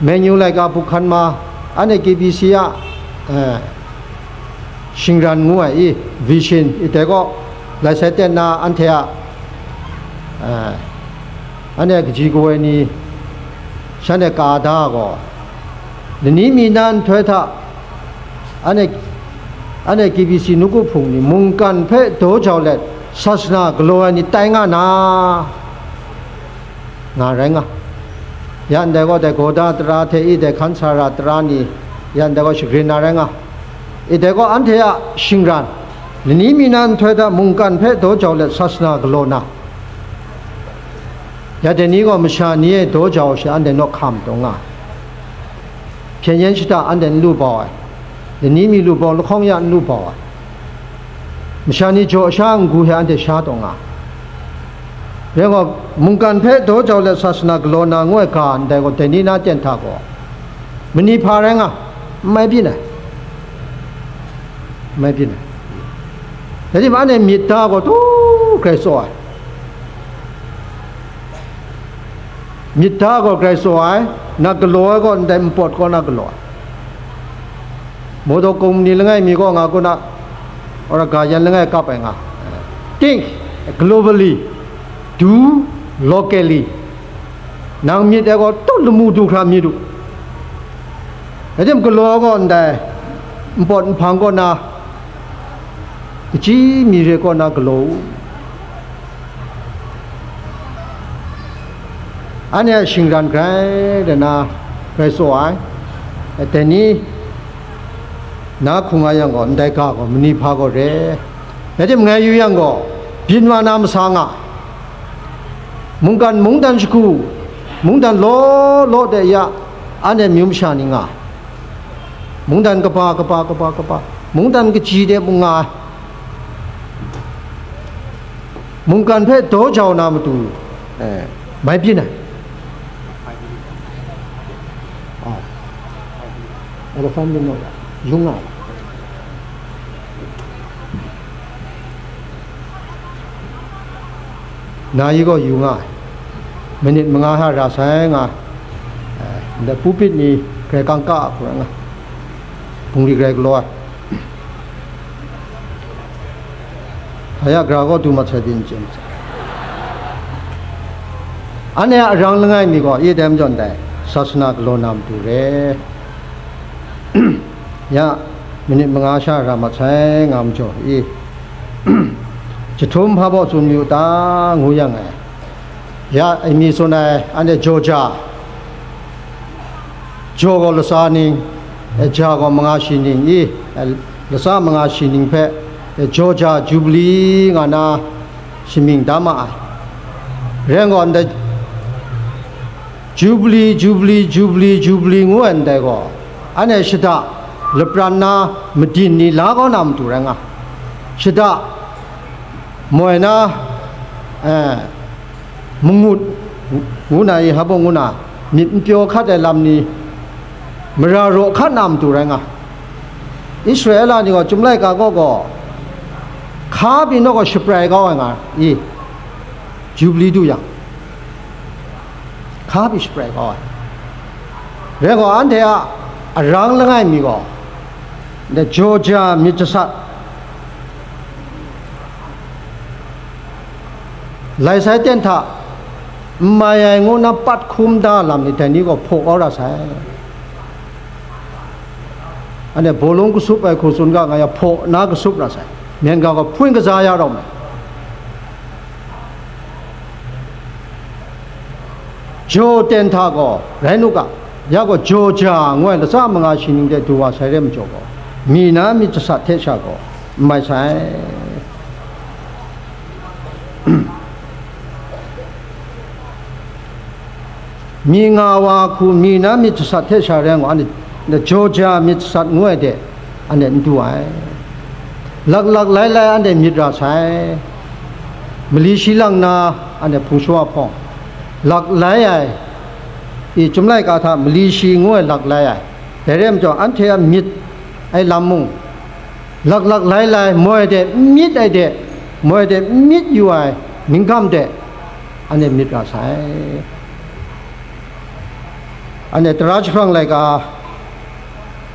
Menu laika bu hkan ma, anhte K B C a, eh, shingran ngu ai i, vision i dai gaw, lai sai ten na anhte a, eh, anhte a kaji kawoi ni, shanhte ka da gaw, lani mi na nhtoi hta, anhte, anhte K B C nawku hpung ni mungkan hpe daw jau let, sasana galaw ai ni tai nga na, nga rai nga. Ya ndai gaw, dai Gawda tara hte i, dai Hkansara tara ni, ya ndai gaw shagrin na rai nga. I dai gaw, anhte a shingran, lani mi na nhtoi hta mungkan hpe daw jau let, sasana galaw na, ya dai ni gaw masha ni e daw jau she, anhte naw hkam taw nga. Hpyen yen shada anhte n lu bau ai, lani mi lu bau lahkawng ya n lu bau ai, masha ni jaw sha n-gu hte anhte sha taw nga. Rai gaw, mungkan hpe daw jau let sasana galaw na ngu ai ga ndai gaw, dai ni na ten hta gaw, mani hpa rai nga, n mai byin ai, n mai byin ai. Dai timung, anhte myit da gaw tu grai tsaw ai. Myit da gaw grai tsaw ai, na galaw ai gaw ndai npawt kaw na galaw ai. Mawdaw kung ni langai mi gaw nga kun a, wora ga yan langai kap ai nga. Think globally, do locally. Nang myit ai gaw tut lamu du hkra myit u. Rai tim, galaw ai gaw ndai npawt nhpang kaw na, kachyi mi re kaw na galaw u. Anhte a shingran grai de na grai tsaw ai. Dai ni na hkung nga yang gaw, ndai ga gaw mani hpa gaw re. Rai tim, ngai yu yang gaw, byin wa na masa nga, mungkan mungdan shagu, mungdan law law de ya, anhte myu masha ni nga, mungdan kaba kaba kaba kaba, mungdan kaji de mung nga ai. Mungkan hpe daw jau na matu, eh, mai byin ai. Oh. Elephant din naw ya, yung nga ai. Na yi gaw yu nga ai. Minit manga hta ra sai nga ai. Eh, ndai pulpit ni grai kangka a hku rai nga ai. Bungli grai galaw ai. Hpa ya gara gaw du mat sai di n chye myit. Anhte a arang langai mi gaw, i dai majaw ndai, sasana galaw na matu re. Ya, minit manga sha ra mat sai nga majaw i, jahtum hpa baw tsun yu ta ngu yang e, ya, aimi tsun ai, anhte Georgia, jaw gaw latsa ning, e, ja gaw manga shi ning i, e, latsa manga shi ning hpe, e, Georgia Jubilee nga na shamying da ma ai. Rai gaw, ndai Jubilee, Jubilee, Jubilee, Jubilee ngu ai ndai gaw, anhte shada lapran na madin ni la kau na matu rai nga, shada moi na, eh, mangut ngu na i, hpa baw ngu na, myit n pyaw hkat ai lam ni mara raw hkat na matu rai nga. Israela ni gaw, Chyum laika kaw gaw, hka pyi naw gaw shaprai kau ai nga i, Jubilee du yang, hka pyi shaprai kau ai. Rai gaw, anhte a arang langai mi gaw, ndai Georgia myit jasat, lai sai ten hta n mai ai ngu na pat hkum da lam ni dai ni gaw hpaw kau ra sai. Anhte bawlung kasup ai hku tsun ga nga ya, hpaw na kasup ra sai. Myen ga gaw hpun kaza ya rau mai. Jaw ten hta gaw rai nu ga, Ya gaw, Georgia ngu ai latsa manga shi ning de du wa sai re majaw gaw, mi na myit jasat hte sha gaw n mai sai. Mi nga wa hku mi na myit jasat hte sha rai ngu, anhte Georgia myit jasat ngu ai de, anhte n du ai. Laklak lai lai anhte myit ra sai. Mali shi lang na anhte hpung shawa hpawng, lak lai ai, i, Chyum laika hta mali shi ngu ai lak lai ai. Dai rai majaw, anhte a myit ai lam mung, laklak lai lai, moi de myit ai de, moi de myit yu ai mingkam de, anhte myit ra sai. Anhte tara jahprang laika,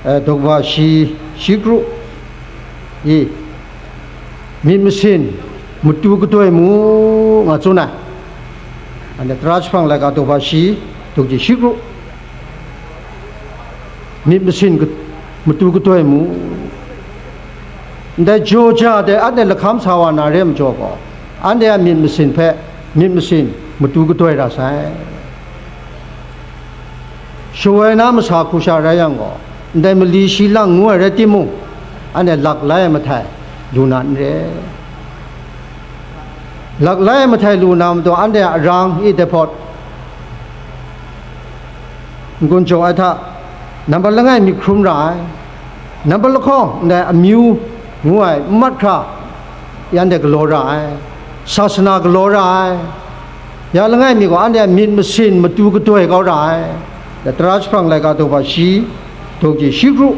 eh, daw kaba shi, shi kru i, myit masin matu kadoi mu nga tsun ai. Anhte tara jahprang laika daw kaba shi, daw kaba shi kru, myit masin kat-, matu kadoi mu. Ndai Georgia de anhte lahkam sa wa na re majaw gaw, anhte a myit masin hpe myit masin matu kadoi ra sai. Shawoi na masa hku sha rai yang gaw, ndai mali shi lang ngu ai rai timung, anhte lak lai ai mahtai lu na n re. Lak lai ai mahtai lu na matu, anhte a arang i dai hpawt, n-gun jaw ai hta, nambat langai myit hkrum ra ai, nambat lahkawng ndai amyu ngu ai n mat hkra, anhte galaw ra ai, sasana galaw ra ai. Ya langai mi gaw anhte a myit masin matu kadoi kau ra ai. Ya tara jahprang laika daw kaba shi, daw kaba shi kru.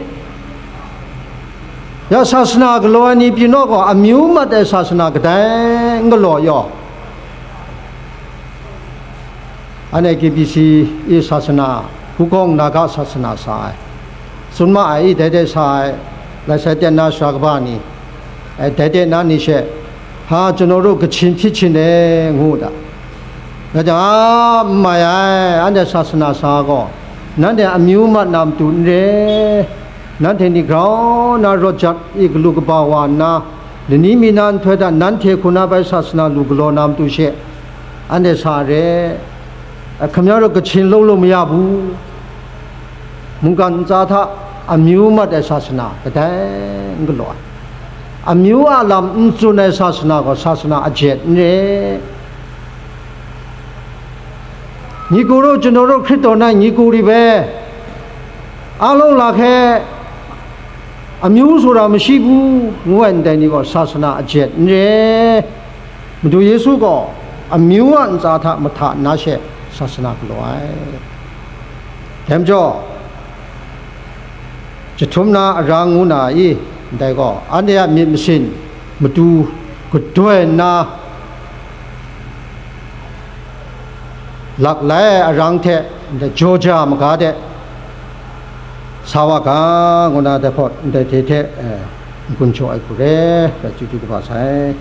Ya sasana galaw ai ni pyi naw gaw, amyu mat ai sasana kadai n galaw yaw. Anhte K B C i sasana, Hukawng Naga sasana sa ai, tsun ma ai i, dai de sa ai, lai sai teng na sara kaba ni, ai, dai de na ni she, ha, ကျွန်တော်တို့ ကချင်ဖြစ်ချင်တယ် ngu da. Nga jang, a, n mai ai, anhte sasana sa gaw, nanhte amyu mat na matu n re, nanhte ni grau na rawt jat i galu kaba wa nna, lani mi na nhtoi hta nanhte hku na bai sasana lu galaw na matu she, anhte sa re, ခင်ဗျားတို့ ကချင်လုပ်လို့မရဘူး. Mungkan ntsa hta amyu mat ai sasana kadai n galaw ai. Amyu a lam n tsun ai sasana gaw sasana ajet n re. Ni ku ro, ကျွန်တော်တို့ ခရစ်တော်၌ ညီကိုတွေပဲ၊ အားလုံးလာခဲ့၊ အမျိုးဆိုတာ မရှိဘူး ngu ai ndai ni gaw sasana ajet n re. Madu Yesu gaw amyu a ntsa hta mahta nna she sasana galaw ai. Dai majaw, jahtum na ara ngu na i, ndai gaw, anhte a myit masin matu gadoi nna, lak lai ai arang hte ndai Georgia maga de sa wa ga, ngu na dai hpawt ndai hte hte, eh, n-gun jaw ai hku re, dai chyu chyu kaba sai.